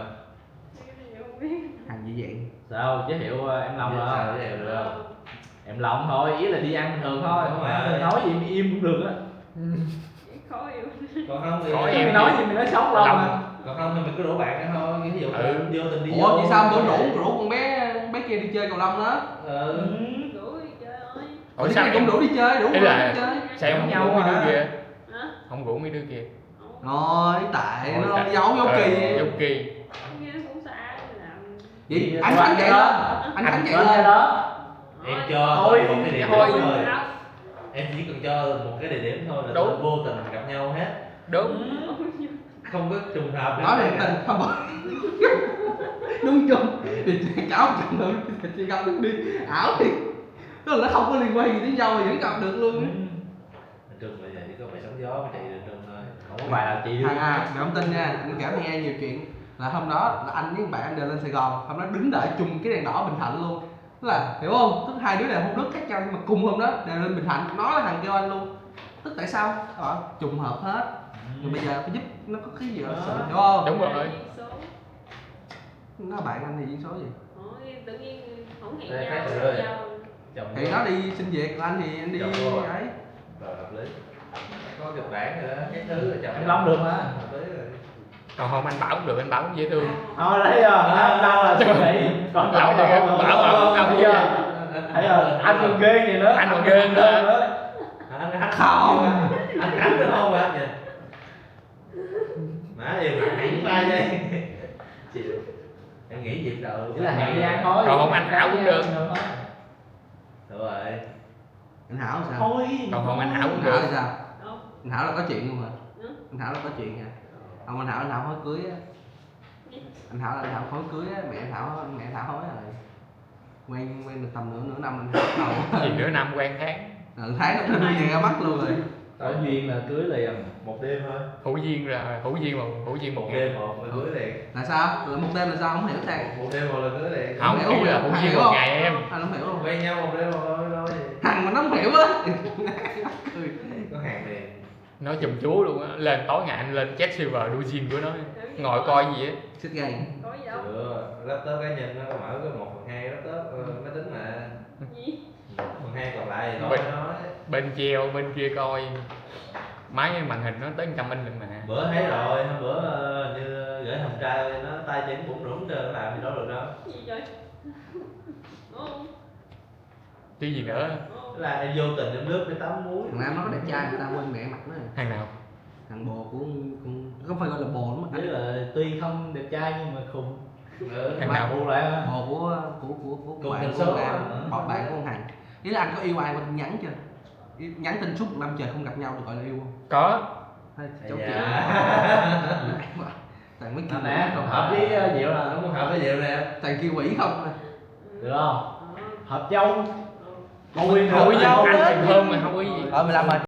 Cái này không biết. Hàng dị dạng. Sao, giới thiệu, ờ, em Long. Biết hả? Sao giới thiệu được không? Ờ. Em Long thôi, ý là đi ăn bình thường thôi. Đúng rồi. Nói gì im im cũng được á. Khó hiểu. Còn không thì khó em nói gì mày nói xấu Long à. Còn không thì mình cứ đổ bạn thôi, ví dụ, ừ, vô tình đi. Ủa, vậy sao bữa rủ, rủ con bé, con bé kia đi chơi cầu lông đó? Ừ. Rủ đi chơi thôi. Ủa, sao em cũng rủ đi chơi, rủ đi chơi. Sao em không rủ mấy đứa kia? Hả? Không rủ mấy đứa kia. Ôi, tại nó giấu dấu Kỳ. Dấu Kỳ. Vậy anh Khánh chạy lên, anh Khánh chạy lên. Em cho thôi một cái địa điểm thôi. Em chỉ cần cho một cái địa điểm thôi là vô tình gặp nhau hết. Đúng. Không có trùng hợp. Nói là tình không. Đúng chung. Thì cáo chồng nữa, thì gặp được đi. Ảo thì. Tức là nó không có liên quan gì đến nhau thì vẫn gặp được luôn. Nói chung là giờ chỉ có bài sóng gió mà chạy đường rừng thôi. Không có bài nào chạy được. Thằng à, mày không tin nha, anh kể mày nghe nhiều chuyện. Là hôm đó là anh với bạn anh đều lên Sài Gòn, hôm đó đứng đợi chung cái đèn đỏ Bình Thạnh luôn. Tức là, hiểu không? Tức hai đứa là hôm nước khác nhau nhưng mà cùng hôm đó đều lên Bình Thạnh, nó là thằng kêu anh luôn. Tức tại sao? Ờ, trùng hợp hết. Rồi bây giờ phải giúp nó có cái gì đó, ờ, sự, hiểu không? Đúng rồi. Nó bạn anh thì duyên số gì? Ủa, tự nhiên không hẹn. Ê, nhau khác rồi. Thì nó đi xin việc, còn anh thì anh đi ấy. Rồi, hợp lý. Có kịch bản rồi đó, cái thứ là chồng anh Long được mà. Hợp lý rồi. Còn không anh Bảo cũng được, anh Bảo cũng dễ thương. Ờ, đấy rồi, anh Long là suy nghĩ. Còn Bảo là không, Bảo, Bảo, Bảo, Bảo, thấy chưa? Thấy rồi, anh còn ghê gì nữa. Anh còn ghê nữa. Anh Khánh. Không. Anh Khánh được không anh vậy? Má em là hãy ba giây. Chịu. Em nghĩ dịp đầu. Chỉ là hẹn gian thôi. Còn không anh Hảo cũng được. Đúng rồi. Anh Hảo sao? Thôi. Còn không anh Hảo cũng được. Anh Hảo thì sao? Anh Hảo là có chuyện luôn hả? Anh Hảo là có chuyện hả? Không, anh Hảo, anh Hảo hỏi cưới á. Anh Hảo là anh Hảo hỏi cưới á, mẹ anh Hảo, mẹ anh Hảo hỏi rồi. Quen, quen được tầm nửa, nửa năm anh Hảo đầu. Gì nửa năm quen tháng. Ờ, tháng nó đưa về ra mắt luôn rồi. Có duyên là cưới liền. Một đêm thôi. Hữu duyên rồi, hữu duyên một, hữu duyên một Một ngày. Đêm một người cưới liền. Là sao? Là một đêm là sao? Không hiểu Thằng. Một đêm một là cưới liền. Không, Không hiểu, ý là không hữu duyên hiểu. Một ngày em. Anh không hiểu. Quen nhau một đêm một thôi nói gì. Thằng mà nó không hiểu á. Ừ. Có hàng liền. Nói chùm chú luôn á, lên tối ngày anh lên chat server đu zin của nó, ngồi coi gì á. Xích gay. Có gì đâu. Sửa laptop cá nhân nó có mở có một phần hai laptop ờ, máy tính mà. Gì? Một phần hai còn lại thì Bên- nói nói. Bên kia bên kia coi máy màn hình nó tới trăm inch lận mà. Bữa thấy rồi hôm bữa ờ, như gửi hồng trai nó tay chân bủn rủn trơn làm gì đâu được đâu. Gì vậy? Đúng không? Chứ gì nữa. Là em vô tình em lướt cái tấm muối. Thằng Nam nó có đẹp trai người ta quên bẻ mặt nó. Thằng nào? Thằng bồ của con, không phải gọi là bồ lắm. Tức là tuy không đẹp trai nhưng mà khùng. Ừ. Thằng nào? Khùng lại. Bồ của của của của Cùng bạn tần của số bạn, á. Bạn, bạn của Hằng. Ý là anh có yêu ai mà nhắn chưa? Yêu- Nhắn tin suốt một năm trời không gặp nhau được gọi là yêu không? Có. Hay cháu Dạ. Kiều. Thằng mới kêu Nè, không hợp với ờ, Diệu là Nó muốn hợp với Diệu nè. Thằng kêu quỷ không à? Được không? Hợp châu. Tôi Thôi chứ anh còn hơn mà không có gì. Ờ mười lăm rồi.